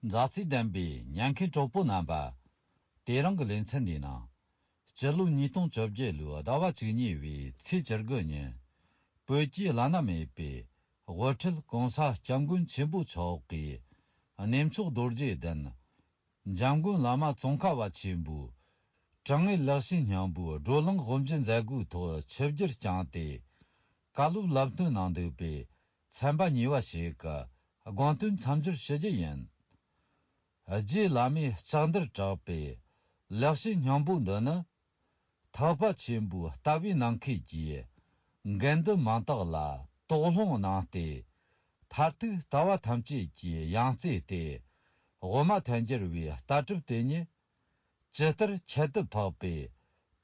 མཛའ་བརྩེ་ལྡན་པའི་ཉན་མཁན་གྲོགས་པོ་རྣམ་པ། དེ་རིང་གི་ལེ་ཚན་འདིའི་ནང་། སྤྱི་ལོ་ཉིས་སྟོང་བཅོ་བརྒྱད་ལོའི་ཟླ་བ་བཅུ་གཉིས་པའི་ཚེས་བཅུ་དགུ་ཉིན། བོད་ཀྱི་བླ་ན་མེད་པའི་དབུ་ཁྲིད་གོང་ས་སྐྱབས་མགོན་ཆེན་པོ་མཆོག་གིས་གནས་མཆོག་རྡོ་རྗེ་གདན། འཇམ་མགོན་བླ་མ་ཙོང་ཁ་པ་ཆེན་པོའི་དྲང་ངེས་ལེགས་བཤད་སྙིང་པོའི་བགྲོ་གླེང་དབུ་འབྱེད་མཛད་སྒོའི་ཐོག་ཆིབས་བསྒྱུར་བསྐྱངས་ཏེ། བཀའ་སློབ་ལམ་སྟོན་གནང་འདུག་པས་ཚན་པ་གཉིས་པ་ཞིག་གི་དགོངས་དོན་མཚམས་སྦྱོར་ཞུ་རྒྱུ་ཡིན། རྗེ་བླ་མས་ལྕགས་མདར་གྲགས་པའི་ལེགས་བཤད་སྙིང་པོ་འདི་ནི། ཐེག་པ་ཆེན་པོའི་ལྟ་བའི་ནམ་མཁའི་གི་འགལ་འདུ་མང་དག་ལ་དོགས་སློང་གནང་སྟེ། མཐར་ཐུག་ལྟ་བ་ཐམས་ཅད་ཀྱི་ཡང་རྩེ་སྟེ། དབུ་མ་ཐལ་འགྱུར་བའི་ལྟ་གྲུབ་དེ་ཉིད་ཇི་ལྟར་ཁྱད་དུ་འཕགས་པའི་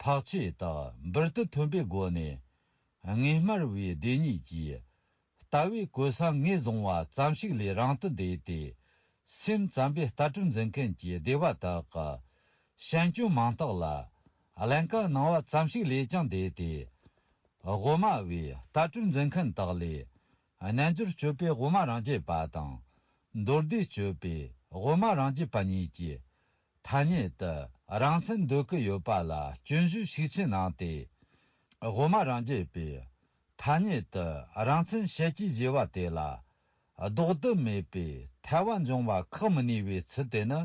འཕགས་ཆོས་དག་འབུར་དུ་ཐོན་པའི་སྒོ་ནས། དངོས་སྨྲ་བའི་སྡེ་གཉིས་ཀྱིས་ལྟ་བའི་གོ་ས་ངོས་བཟུང་བ་ཙམ་ཞིག་ལས་རིང་དུ་འདས་ཏེ། སེམས་ཙམ་པའི་ལྟ་གྲུབ་འཛིན་མཁན་གྱི་སྡེ་པ་དག་གི་ཞན་སྐྱོན་མང་དག་ལ་ཀླན་ཀ་གནང་བ་ཙམ་ཞིག་ལས་ཀྱང་འདས་ཏེ། དབུ་མ་བའི་ལྟ་གྲུབ་འཛིན་མཁན་དག་ལས། རྣལ་འབྱོར་སྤྱོད་པའི་དབུ་མ་རང་རྒྱུད་པ་དང་། མདོ་སྡེ་སྤྱོད་པའི་དབུ་མ་རང་རྒྱུད་པ་གཉིས་ཀྱིས། ཐ་སྙད་དུ་རང་མཚན་འདོད་ཀྱི་ཡོད་པ་ལ་སྐྱོན་བརྗོད་ཤུགས་ཆེ་གནང་སྟེ། དབུ་མ་རང་རྒྱུད་པས་ཐ་སྙད་དུ་རང་མཚན་བཤད་ཀྱི་བརྗོད་པ་དེ་ལ་ལྡོག་ཏུ་མེད་པའི་ཐལ་བ་འབྱུང་བ་ཁག་མི་ནུས་པའི་ཚུལ་དེ་ནི།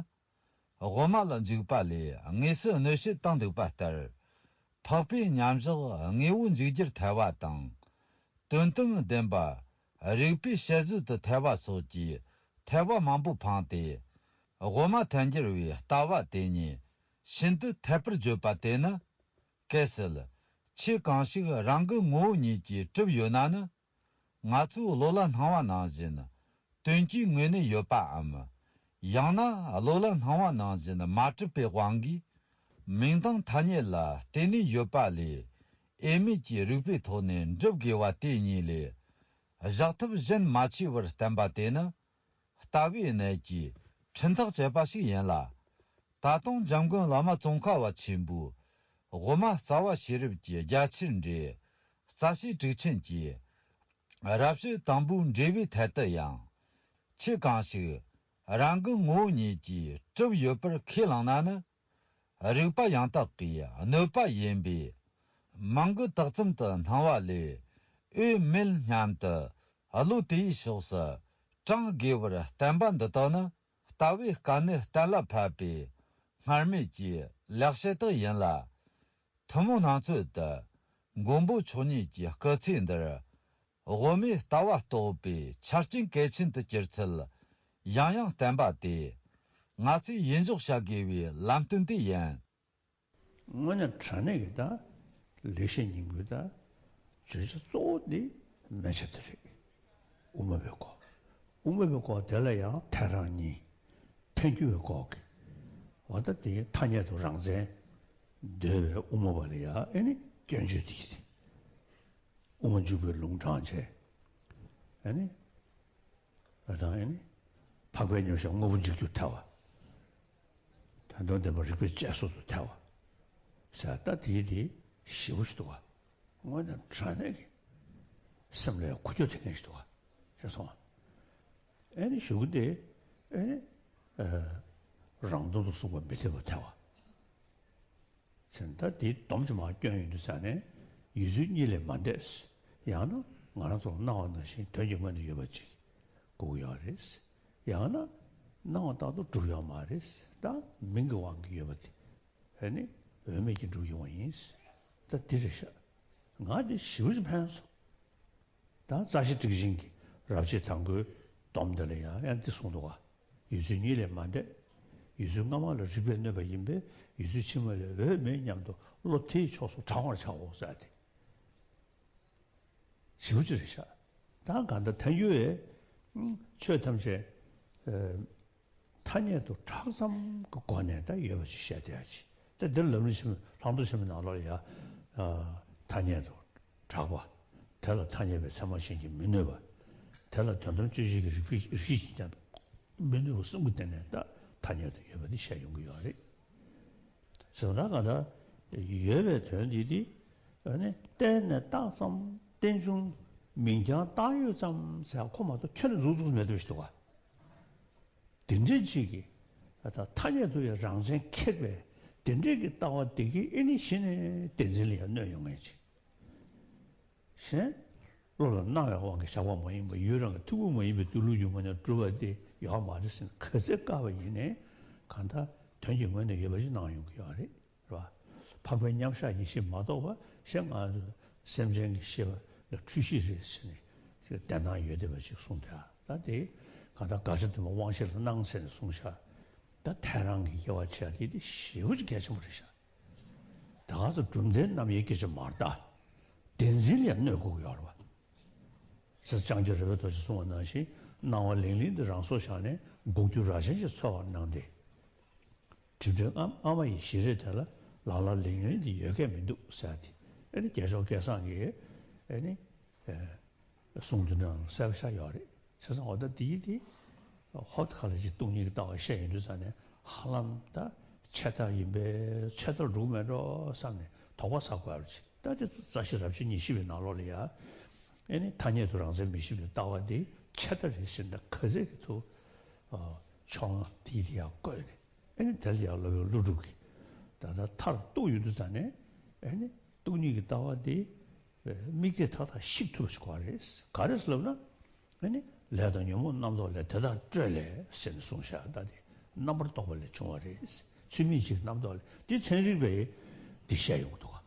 དབུ་མ་ལ་འཇུག་པ་ལས་དངོས་སུ་གནོད་བྱེད་བཏང་འདུག་པ་ལྟར། འཕགས་པའི་མཉམ་བཞག་དངོས་པོ་འཇུག་རྒྱུར་ཐལ་བ་དང་། དོན་དམ་བདེན་པ་རིགས་པའི་དཔྱད་བཟོད་དུ་ཐལ་བ་སོགས་ཀྱི་ཐལ་བ་མང་པོ་འཕངས་ཏེ། དབུ་མ་ཐལ་འགྱུར་བའི་ལྟ་བ་དེ་ཉིད་ཤིན་ཏུ་འཐད་པར་བརྗོད་པ་དེ་ནི། གལ་སྲིད་ཆོས་གང་ཞིག་རང་གི་ངོ་བོ་ཉིད་ཀྱིས་གྲུབ་ཡོད་ན་ནི། ང་ཚོས་བློ་ལ་སྣང་བ་ནང་བཞིན་དོན་གྱི་ངོས་ནས་ཡོད་པའམ། ཡང་ན་བློ་ལ་སྣང་བ་ནང་བཞིན་མ་གྲུབ་པའི་དབང་གིས། མིང་དང་ཐ་སྙད་ལ་བརྟེན་ནས་ཡོད་པ་ལས། དབྱེར་མེད་ཀྱི་རིགས་པའི་ཐོག་ནས་འགྲུབ་དགོས་པ་དེ་གཉིས་ལས། བཞག་ཐབས་གཞན་མ་མཆིས་པར་བསྟན་པ་དེ་ནི། ལྟ་བའི་གནད་ཀྱིས་འཕྲིན་ཐག་བཅད་པ་ཞིག་ཡིན་ལ། ད་དུང་འཇམ་མགོན་བླ་མ་ཙོང་ཁ་པ་ཆེན་པོའི་དབུ་མ་རྩ་བ་ཤེས་རབ་ཀྱི་རྒྱ་ཆེར་འགྲེལ། རྩ་ཤེས་གྲུབ་ཆེན་གྱི་རབ་བྱེད་དང་པོའི་འགྲེལ་པའི་ཐད་དུ་ཡང་། ཆོས་གང་ཞིག་རང་གི་ངོ་བོ་ཉིད་ཀྱིས་གྲུབ་ཡོད་པར་ཁས་བླངས་ན་ནི། རིག་པ་ཡང་དག་གིས་གནོད་པ་ཡིན་པས། མིང་གི་དག་ཙམ་དུ་སྣང་བ་ལས་འོས་མེད་སྙམ་དུ། བློ་དེའི་ཕྱོགས་སུ་དྲང་དགོས་པར་བསྟན་པ་འདི་དག་ནི། ལྟ་བའི་དཀའ་གནད་གཏན་ལ་ཕབ་པའི་སྔར་མེད་ཀྱི་ལེགས་བཤད་དག་ཡིན་ལ། ཐུན་མོང་སྣང་ཚུལ་དུ་མགོན་པོ་མཆོག་ཉིད་ཀྱི་སྐུ་ཚེ་འདིར་དབུ་མའི་ལྟ་བ་རྟོགས་པའི་ཆ་རྐྱེན་གལ་ཆེན་དུ་གྱུར་ཚུལ་ཡང་ཡང་བསྟན་པ་སྟེ། ང་ཚོས་ཡིད་འཇོག་བྱ་དགོས་པའི་ལམ་སྟོན་དེ་ཡིན། དངོས་གནས་དྲང་གནས་ཀྱི་ད་ལེགས་བཤད་སྙིང་པོའི་ད་བརྗོད་བྱ་གཙོ་བོ་དེ་མན་ཆད་དེ་རེད། དབུ་མ་པའི་སྐོར། དབུ་མ་པའི་སྐོར་དེ་ལ་ཡང་ཐལ་རང་གཉིས། ཐལ་འགྱུར་བའི་སྐོར་གྱི། འོ་ད་དེ་ཐ་སྙད་དུ་རང་མཚན་འདོད་པའི་དབུ་མ་པ་ལ་ཡང་ཨེ་ནི་སྐྱོན་བརྗོད་དེ་ཡིན། དབུ་མ་འཇུག་པའི་ལུང་དྲངས་བྱས། ཨེ་ནི། ཨ་དང་ཨེ་ནི། འཕགས་པའི་མཉམ་གཞག་དངོས་པོ་འཇིག་རྒྱུར་ཐལ་བ། དོན་དམ་བདེན་པ་རིགས་པས་དཔྱད་བཟོད་དུ་ཐལ་བ། ཟེར་ད་དེའི་དེ་ཞེ་པོ་ཞིག་འདུག་བ། དངོས་གནས་དྲང་གནས་ཀྱི་སེམས་ལ་ཡང་ཁུ་ཁྱོག་ཐེབས་མཁན་ཞིག་འདུག་བ། ཤེས་སོང་བ། ཨེ་ནི་གཞུག་གུ་དེ་ཨེ་ནི། ཨ། རང་སྟོང་དུ་གསུངས་པ་མི་འཐད་པར་ཐལ་བ། ཟེར་ན་ད་དེའི་སྡོམ་གྱི་མ་སྐྱོན་ཡོད་དུས་ཙང་ནས་ཡུལ་ཚུལ་གཉིས་ལས་མ་འདས། ཡང་ན་ང་རང་ཚོར་སྣང་བ་ནང་བཞིན་དོན་གྱི་ངོས་ནས་ཡོད་པ་ཅིག་དགོས་ཀྱི་ཡོད་རེད། ཡང་ན་སྣང་བ་ལྟར་དུ་གྲུབ་ཡོད་མ་རེད། ད་མིང་གི་དབང་གིས་ཡོད་པ་དེ་ཨ་ནི་འོས་མེད་ཀྱི་གྲུབ་ཡོང་བ་ཡིན། ད་དེ་རེད་ཤག་ང་དེ་ཞེ་པོ་ཅིག་ཕན་སོང་། ད་རྩ་ཤེ་ཊཱིཀ་ཆེན་གྱི་རབ་བྱེད་དང་པོའི་སྡོམ་འདི་ལ་ཡང་ཡང་འདི་གསུངས་འདུག་བ། ཡུལ་ཚུལ་གཉིས་ལས་མ་འདས། ཡུལ་ཚུལ་སྔ་མ་ལ་རིགས་པས་གནོད་པ་ཡིན་པས་ཡུལ་ཚུལ་ཕྱི་མ་ལས་འོས་མེད་སྙམ་དུ་བློ་དེའི་ཕྱོགས་སུ་དྲང་བར་བྱའོ་ཟེར་ཏེ། ཞེ་པོ་ཅིག་རེད་ཤག་ད་གང་ལྟར་ཐལ་འགྱུར་བས་ཆོས་ཐམས་ཅད་ཐ་སྙད་དུ་གྲགས་ཙམ་གྱི་སྒོ་ནས་ད་ཡོད་པ་ཅིག་བཤད་བསྡད་ཡ་ཅིག་ད་འདིར་ལམ་རིམ་ཆེན་མོ་ལྷག་མཐོང་ཆེན་མོའི་ནང་ལོགས་ལ་ཡ། ཐ་སྙད་དུ་གྲགས་པ། དེ་ལ་ཐ་སྙད་པའི་ཚད་མ་གཞན་གྱིས་མི་གནོད་པ། དེ་ལ་དོན་དམ་དཔྱོད་བྱེད་ཀྱི་རིགས་པའི་རིགས་ཤེས་ཀྱིས་ཀྱང་མི་གནོད་པ་གསུམ་གྱི་སྟེང་ནས་ད་ཐ་སྙད་དུ་ཡོད་པ་འདི་བཤད་ཡོང་གི་ཡོད་རེད། བྱས་ཙང་གང་ལྟར་ཡོད་པའི་དོན་འདི་དེ་ཨ་ནི་བལྟས་ནས་བཏགས་ཙམ་རྟེན་འབྱུང་མིང་རྐྱང་བཏགས་ཡོད་ཙམ་ཟེར་ཁོ་མ་གཏོགས་ཁྱོན་ནས་འཛུགས་འཛུགས་མེད་འདུག་ཞིག་འདུག་ག་དེ་འདྲའི་ཅིག་གིས་ད་ཐ་སྙད་དུ་ཡང་རང་མཚན་ཁེགས་པས་དེ་འདྲའི་གི་ལྟ་བ་དེ་གིས་ཨེ་ནི་གཞི་ནས་བདེན་འཛིན་ལ་ཡང་གནོད་ཡོང་ངེས་ཅིག་གཞན། བློ་ལ་སྣང་བའི་དབང་གིས་བཞག་པ་མ་ཡིན་པ་ཡུལ་རང་གི་ཐུན་མོང་མ་ཡིན་པའི་སྡོད་ལུགས་ཀྱི་ངོས་ནས་གྲུབ་པ་དེ་ཡོད་མ་རེད་ཟེར་ནས་ག་ཚོད་བཀག་པ་ཡིན་ནའི་གང་ལྟར་དོན་གྱི་ངོས་ནས་ཡོད་པ་ཞིག་སྣང་ཡོང་གི་ཡོད་རེད། རེད་བ། འཕགས་པའི་མཉམ་གཞག་ཡེ་ཤེས་མ་གཏོགས་པ་གཞན་ང་ཚོ་སེམས་ཅན་གྱི་ཤེས་པ་ལ་འཁྲུལ་གཞི་རེད་ཟེར་ནས་བདེན་སྣང་ཡོད་བསྡད་པ་ཅིག་གསུངས་ཏེ། ད་དེ་གང་ལྟར་དགག་བྱ་བདེན་པ་དབང་ཤེས་ལ་སྣང་ཟེར་ནས་གསུངས་ཤག་ད་ཐལ་རང་གི་དབྱེ་བ་ཕྱེ་ཡ་དེ་དེ་ཞེ་པོ་ཅིག་གལ་ཆེན་པོ་རེད་ཤག་ད་ག་ཚོད་གྲུབ་མཐའི་རྣམ་དབྱེ་སྐད་ཆ་མ་རེད་ད། བདེན་འཛིན་ལ་ཡང་གནོད་དགོས་ཀྱི་ཡོད་རེད་བ། ཟེར་ལྕང་སྐྱ་རོལ་པའི་རྡོ་རྗེས་གསུངས་པ་ནང་བཞིན་སྣང་བ་ལིང་ལིང་དེ་རང་སོར་བཞག་ནས་འགུག་རྒྱུ་རྭ་ཅན་ཞིག་འཚོལ་བར་གནང་སྟེ། སྒྲིབ་སྒྲིབ་ཨ་ཨ་མ་ཡི་ཞི་རེ་དེ་ལ་ལ་ལ་ལིང་ལིང་དེ་ཡོད་མཁན་མི་འདུག་ཟེར་ཏེ། ཨེ་ནི་རྒྱལ་མཆོག་སྐལ་བཟང་གིས་ཨེ་ནི། གསུང་དོན་ནང་གསལ་པོ་ཆགས་ཡོད་རེད། བྱས་ཙང་འོ་ད་དེ་ཡི་དེ་ཧོབ་ཁ་ལ་ཅིག་སྟོང་ཉིད་ཀྱི་ལྟ་བ་བཤད་ཡོང་དུས་ཙང་ནས་ཧ་ལམ་ད་ཆད་ལྟ་ཡིན་པས་ཆད་ལྟར་འགྲོ་གི་མེད་འགྲོ་བསམ་ནས་དོགས་པ་ཟ་དགོས་པ་ཅིག་ད་དེ་རྩ་ཤེ་རབ་བྱེད་ཉེར་བཞི་པའི་ནང་ལོགས་ལ་ཡ། ཨེ་ནི་ཐ་སྙད་དུ་རང་མཚན་མི་ཤེས་པའི་ལྟ་བ་དེ་ཆད་ལྟ་རེད་ཟེར་ན་ག་ཚད་ཀྱི་ཚུལ་ཕྱོགས་སྔ་དེ་ཡི་དེ་ཡ་བཀོད་ནས་ཨེ་ནི་དེ་ལ་ཡ་སློབ་དཔོན་ཀླུ་སྒྲུབ་ཀྱིས་ད་ལྟ་མཐར་གཏུགས་ཡོང་དུས་ཙང་ནས་ཨེ་ནི་སྟོང་ཉིད་ཀྱི་ལྟ་བ་དེ། དམིགས་གཏད་མཐའ་དག་བཤིག་ཐུབ་པ་ཞིག་དགོས་རེད། ག་རེ་ཟེར་ལབ་ན། ཨ་ནི་ལས་དང་ཉོན་མོངས་རྣམ་རྟོག་ལས་དེ་དག་སྤྲོས་ལས་ཟེར་ནས་གསུངས་བཞག་ད་དེ་རྣམ་པར་རྟོག་པ་ལས་བྱུང་བ་རེད། ཚུལ་མིན་གྱི་རྣམ་རྟོག་ལས་དེ་ཚན་རིག་པས་འདི་བཤད་ཡོང་གི་འདུག་ག་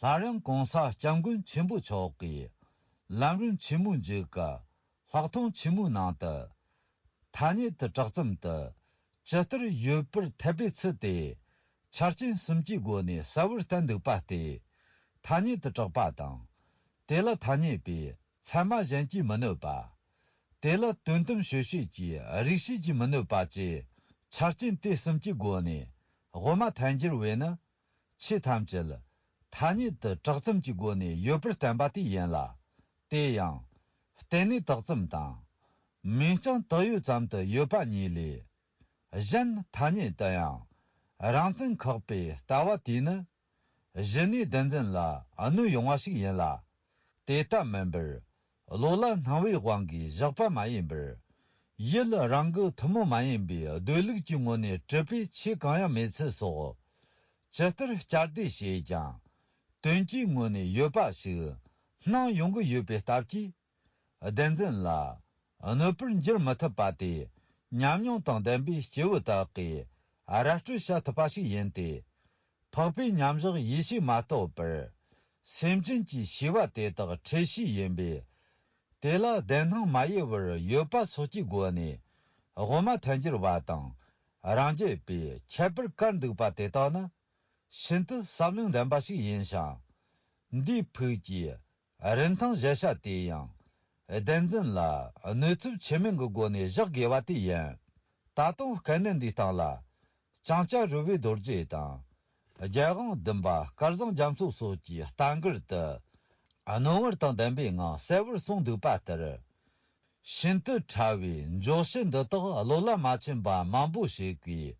སླར་ཡང་གོང་ས་སྐྱབས་མགོན་ཆེན་པོ་མཆོག་གིས་ལམ་རིམ་ཆེན་མོའི་མཇུག་གི་ལྷག་མཐོང་ཆེན་མོའི་ནང་དུ། ཐ་སྙད་དུ་གྲགས་ཙམ་དུ་ཇི་ལྟར་ཡོད་པར་འཐད་པའི་ཚུལ་དེ་ཆ་རྐྱེན་གསུམ་གྱི་སྒོ་ནས་གསལ་བོར་བསྟན་འདུག་པ་སྟེ། ཐ་སྙད་དུ་གྲགས་པ་དང་། དེ་ལ་ཐ་སྙད་པའི་ཚད་མ་གཞན་གྱིས་མི་གནོད་པ། དེ་ལ་དོན་དམ་དཔྱོད་བྱེད་ཀྱི་རིགས་ཤེས་ཀྱིས་མི་གནོད་པ་བཅས་ཆ་རྐྱེན་དེ་གསུམ་གྱི་སྒོ་ནས་དབུ་མ་ཐལ་འགྱུར་བས་ནི། ཆོས་ཐམས་ཅད་ཐ་སྙད་དུ་གྲགས་ཙམ་གྱི་སྒོ་ནས་ཡོད་པར་བསྟན་པ་དེ་ཡིན་ལ། དེ་ཡང་རྟེན་གནས་དག་ཙམ་དང་། མིང་རྐྱང་དག་ཡོད་ཙམ་དུ་ཡོད་པ་གཉིས་ལས། གཞན་ཐ་སྙད་དུ་ཡང་རང་མཚན་ཁེགས་པའི་ལྟ་བ་དེས་ནི་གཞི་གནས་བདེན་འཛིན་ལ་གནོད་ཡོང་བ་ཞིག་ཡིན་ལ། དེ་ལྟ་མིན་པར་བློ་ལ་སྣང་བའི་དབང་གིས་བཞག་པ་མ་ཡིན་པར། ཡུལ་རང་གི་ཐུན་མོང་མ་ཡིན་པའི་སྡོད་ལུགས་ཀྱི་ངོས་ནས་གྲུབ་པའི་ཆོས་གང་ཡང་མེད་ཚུལ་སོགས། ཇི་ལྟར་བསྐྱར་ཟློས་བྱས་ཀྱང་། དོན་གྱི་ངོས་ནས་ཡོད་པ་ཞིག་སྣང་ཡོང་གི་ཡོད་པའི་སྟབས་ཀྱིས། བདེན་འཛིན་ལ་གནོད་པར་འགྱུར་མི་ཐུབ་པ་དེ་ཉམས་མྱོང་དང་ལྡན་པའི་སྐྱེས་བུ་དག་གིས་ར་སྤྲོད་བྱ་ཐུབ་པ་ཞིག་ཡིན་ཏེ། འཕགས་པའི་མཉམ་བཞག་ཡེ་ཤེས་མ་གཏོགས་པར། སེམས་ཅན་གྱི་ཤེས་པ་དེ་དག་འཁྲུལ་ཤེས་ཡིན་པས། དེ་ལ་བདེན་སྣང་མ་ཡལ་བར་ཡོད་པ་སོགས་ཀྱི་སྒོ་ནས་དབུ་མ་ཐལ་འགྱུར་བ་དང་རང་རྒྱལ་པས་ཁྱད་པར་བཀར་འདུག་པ་དེ་དག་ནི་ཤིན་ཏུ་བསམ་བློ་ལྡན་པ་ཞིག་ཡིན་ཞིང་། འདིའི་ཕུགས་ཀྱི་རིན་ཐང་གཞལ་བྱ་དེ་ཡང་བདེན་འཛིན་ལ་གནོད་ཚབས་ཆེ་དམན་གྱི་སྒོ་ནས་བཞག་དགོས་པ་དེ་ཡིན། ད་དུང་དཀའ་གནད་འདིའི་སྟེང་ལ། ལྕང་སྐྱ་རོལ་པའི་རྡོ་རྗེ་དང་། རྒྱལ་དབང་བདུན་པ་སྐལ་བཟང་རྒྱ་མཚོ་སོགས་ཀྱིས་བསྟན་འགྱུར་དུ། རྣོ་ངར་དང་ལྡན་པའི་ངང་གསལ་བར་གསུངས་འདུག་པ་ལྟར། ཤིན་ཏུ་ཕྲ་བའི་འཇོག་བྱེད་འདི་དག་བློ་ལ་མ་ཆེན་པ་མང་པོ་ཞིག་གིས།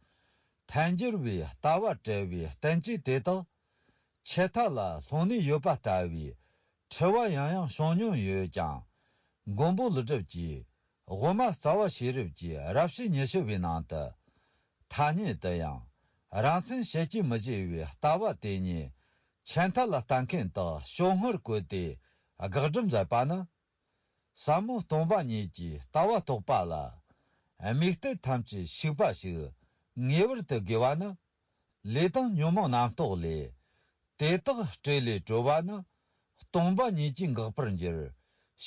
ཐལ་འགྱུར་བའི་ལྟ་བ་བྲལ་བའི་བསྟན་བཅོས་དེ་དག་ཆད་མཐའ་ལ་ལྷུང་ནས་ཡོད་པ་ལྟ་བུའི་འཁྲུལ་བ་ཡང་ཡང་བྱུང་མྱོང་ཡོད་ཀྱང་། མགོན་པོ་ཀླུ་སྒྲུབ་ཀྱིས་དབུ་མ་རྩ་བ་ཤེས་རབ་ཀྱི་རབ་བྱེད་ཉི་ཤུ་པའི་ནང་དུ། ཐ་སྙད་དུ་ཡང་རང་མཚན་བྱེད་ཀྱི་མི་བྱེད་པའི་ལྟ་བ་དེ་ཉིད་ཆད་མཐའ་ལ་ལྟ་མཁན་དག་བྱུང་སྔར་བཀོད་དེ་དགག་སྒྲུབ་མཛད་པ་ནི། ཟབ་མོ་སྟོང་པ་ཉིད་ཀྱི་ལྟ་བ་རྟོགས་པ་ལ། དམིགས་གཏད་ཐམས་ཅད་ཞུགས་པ་ཞིག་ངེས་པར་དུ་དགོས་པ་ནི། ལས་དང་ཉོན་མོངས་རྣམ་རྟོག་ལས། དེ་དག་བྲལ་ལས་གྲོལ་བ་ནི། སྟོང་པ་ཉིད་ཀྱིས་འགག་པར་འགྱུར།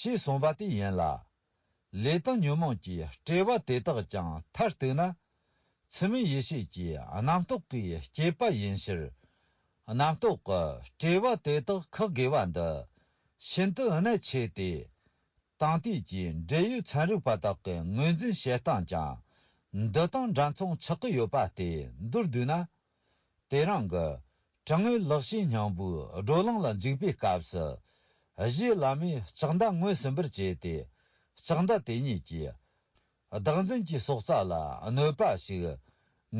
ཞེས་གསུངས་པ་དེ་ཡིན་ལ། ལས་དང་ཉོན་མོངས་ཀྱི་བྲལ་བ་དེ་དག་ཀྱང་མཐར་གཏུགས་ན། ཚུལ་མིན་ཡེ་ཤེས་ཀྱི་རྣམ་རྟོག་གིས་བསྐྱེད་པ་ཡིན་ཕྱིར། རྣམ་རྟོག་གི་བྲལ་བ་དེ་དག་ཁག་དགོས་པ་འདི་ཤིན་ཏུ་གནད་ཆེ་སྟེ། དེང་དུས་ཀྱི་འབྲེལ་ཡོད་ཚན་རིག་པ་དག་གི་ངོས་འཛིན་བྱེད་སྟངས་ཀྱང་འདི་དང་འདྲ་མཚུངས་ཆགས་ཀྱི་ཡོད་པ་སྟེ། མདོར་བསྡུས་ན། དེ་རིང་གི་དྲང་ངེས་ལེགས་བཤད་སྙིང་པོའི་བགྲོ་གླེང་ལ་འཇུག་པའི་སྐབས་སུ། གཞི་བླ་མས་ལྕགས་མདའ་ངོས་ཟིན་པར་བྱས་ཏེ། ལྕགས་མདའ་དེ་ཉིད་ཀྱིས་བདག་འཛིན་གྱི་སྲོག་རྩ་ལ་གནོད་པ་ཞིག་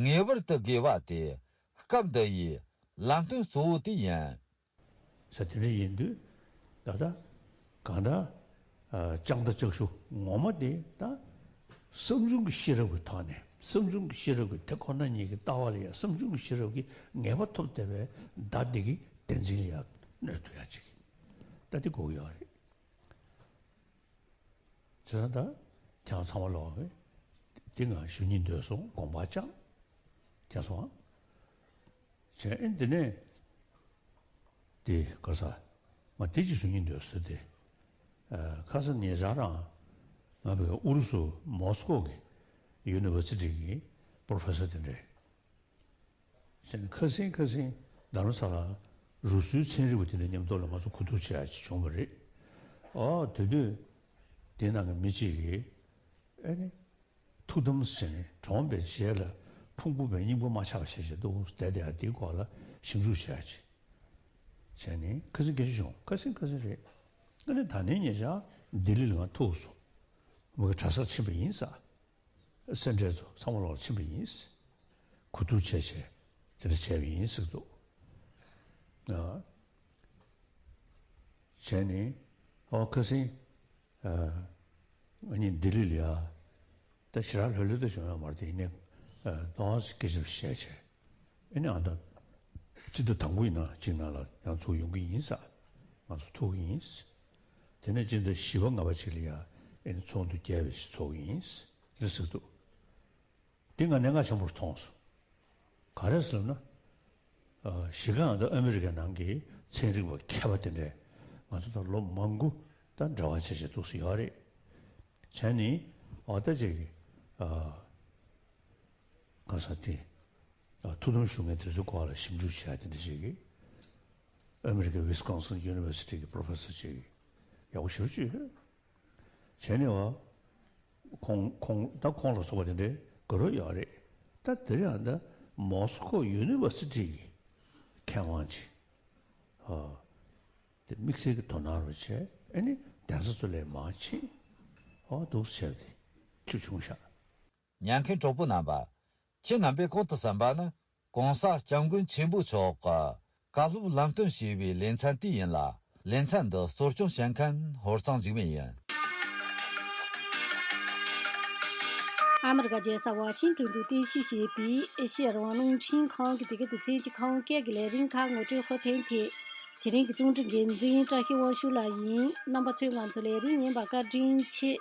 ངེས་པར་དུ་དགོས་པ་དེ་སྐབས་འདི་ཡི་ལམ་སྟོན་གཙོ་བོ་དེ་ཡིན། ས་དེ་འདྲ་ཡིན་དུས་ད་ལྟ་གང་ལྟར་ལྕགས་མདའ་ལྕགས་གཞུ་ངོ་མ་དེ་ད་བསམ་བྱུང་གི་ཤེས་རབ་ཀྱི་ཐོག་ནས། བསམ་བྱུང་གི་ཤེས་རབ་ཀྱི་དེ་ཁོ་ན་ཉིད་ཀྱི་ལྟ་བ་ལ་ཡང་བསམ་བྱུང་གི་ཤེས་རབ་ཀྱི་ངེས་པ་ཐོབ་བསྡད་པའི་མདའ་དེ་གིས་བདེན་འཛིན་ལ་ཡང་གནོད་ཐུབ་ཡ་ཅིག་ད་དེ་དགོས་ཀྱི་ཡོད་རེད། བྱས་ཙང་ད་ཁྱེད་རང་ཚང་མ་ལོག་གི་དེ་ང་ཞུ་སྙིང་འདོད་སོང་། དགོངས་པ་བཅངས། མཁྱེན་སོང་ཨ། བྱས་ཨེ་འདི་ནས་དེ་ག་ས་ང་དེ་ཅིག་ཞུ་སྙིང་འདོད་སོང་། དེ་ཁ་སང་ཉེ་ཆར་རང་ང་བའི་ཨུ་རུ་སུ་མོ་སི་ཀོ་གི་ཡུ་ནི་ཝར་སི་ཊི་གི་པོ་རོ་ཕེ་སར་དེ་འདྲས། ཁ་སང་ཁ་སང་རྡ་རམ་ས་ལ་རུ་སུའི་ཚན་རིག་པ་དེ་འདྲ་མཉམ་དུ་ལ་ང་ཚོ་གོ་བསྡུར་བྱེད་ཡ་ཅིག་བྱུང་བ་རེད། ཨོ་དེ་དུས་དེ་ནང་གི་མི་གཅིག་གིས་ཨེ་ནི་ཐུགས་དམ་བྱས་ནས་གྲོངས་པའི་རྗེས་ལ་ཕུང་པོ་བའི་སྙིང་པོ་མ་ཆགས་པ་བྱས་བྱས་འདུག་བསྡད་དེ་ཡ་དེའི་སྐོར་ལ་ཞིབ་འཇུག་བྱེད་ཡ་ཅིག་བྱས་ནས་ཁ་སང་སྐད་ཆ་བྱུང་། ཁ་སང་ཁ་སང་རེད། ཨ་ནི་ད་ནས་ཉེ་ཆར་ལྡི་ལི་ལ་ང་ཐུག་སོང་། མོ་གི་གྲྭ་སར་ཕྱིན་པ་ཡིན་ས། སེ་འབྲས་ཚོ་ཚང་མ་ལོག་ཕྱིན་པ་ཡིན། གོ་བསྡུར་བྱས་བྱས་དེ་འདྲ་བྱས་པ་ཡིན་ཟེར་འདུག་ཨ། བྱས་ནས་ཨོ་ཁ་སང་ཨ་ང་གཉིས་ལྡི་ལི་ལ་ཡ་ད་ཞེ་དྲག་ལྷོད་ལྷོད་དུ་བྱུང་ཡོད་མ་རེད། དེ་ཡིན་ནའི་ཨ་ཏོག་ཙམ་སྐད་ཆ་བཤད་བྱས། ཨེ་ནི་ཨ་ད་སྤྱི་ཟླ་དང་པོ་ཡིན་ན་གཅིག་ནང་ལ་ཡང་ཚུར་ཡོང་གི་ཡིན་ས། ང་ཚོ་ཐུག་གི་ཡིན། དེ་ནས་སྤྱི་ཟླ་བཞི་པ་ལྔ་པ་ཅིག་ལ་ཡ་ཨེ་ནི་ཚོགས་འདུ་རྒྱས་པ་ཞིག་ཚོགས་ཀྱི་ཡིན་ཟེར་ཟེར་འདུག་དེ་ང་གནད་འགག་ཆེན་པོར་མཐོང་སོང་། ག་རེ་ཟེར་ན། ཨ་གཞི་རྐང་ད་ཨ་མི་རི་ཀའི་ནང་གི་ཚན་རིག་པ་མཁས་པ་དེ་འདྲས་ང་ཚོ་དང་ལོ་མང་པོ་ད་འབྲེལ་བ་བྱས་བྱས་འདུག་སེ་ཡོད་རེད། བྱས་ནས་འོ་ད་ཅིག་གི་ཨ། ག་ས་དེ། ཐུགས་དམ་ཞུ་མཁན་དེ་ཚོའི་སྐོར་ལ་ཞིབ་འཇུག་བྱས་དེ་འདྲ་ཞིག་གིས། ཨ་མི་རི་ཀའི་ཝི་སི་ཀོན་སིན་ཡུ་ནི་ཝར་སི་ཊི་གི་པོ་རོ་ཕེ་སར་ཅིག་ཡག་པོ་ཞེ་པོ་ཅིག་ཡོད། བྱས་ནས་བ། ཁོང་ཁོང་ད་ཁོང་ལ་སོགས་པ་དེ་འདྲའི་དགའ་རབ་ཡོད་རེད། ད་དེ་རིང་ད་མོ་སི་ཀོ་ཡུ་ནི་ཝར་སི་ཊི་གི་མཁས་དབང་ཅིག་ཨ། དེ་དམིགས་བསལ་གྱི་དོ་སྣང་རུ་བྱས། ཨ་ནི་གདན་ས་ཚོ་ལས་མང་ཕྱིན། ཨོ་འདུག་སེ་བྱས་ཏེ་ཅིག་བྱུང་ཤག་ཉན་མཁན་གྲོགས་པོ་རྣམ་པ། ཁྱེད་རྣམ་པས་གོང་དུ་གསན་པ་ནི་གོང་ས་སྐྱབས་མགོན་ཆེན་པོ་མཆོག་གི་བཀའ་སློབ་ལམ་སྟོན་ཞེས་པའི་ལེ་ཚན་དེ་ཡིན་ལ། ལེ་ཚན་འདི་གཙོ་སྐྱོང་བྱེད་མཁན་ཧོར་གཙང་འཇིགས་མེད་ཡིན། ཨ་མི་རི་ཀ་རྒྱལ་ས་ཝ་ཤིང་ཏོན་དུ་རྟེན་གཞི་བྱས་པའི་ཨེ་ཤེ་ཡ་རང་དབང་རླུང་འཕྲིན་ཁང་གི་བོད་སྐད་སྡེ་ཚན་གྱི་ཁང་སྐད་ཀྱི་ལས་རིམ་ཁག་ངོ་སྤྲོད་ཧུར་ཐེངས་ཐད། དེ་རིང་གི་རྩོམ་སྒྲིག་འགན་འཛིན་བཀྲ་ཤིས་དབང་ཕྱུག་ལགས་ཡིན། རྣམ་པ་ཚོས་ང་ཚོའི་ལས་རིམ་ཉན་པར་བཀའ་དྲིན་ཆེ།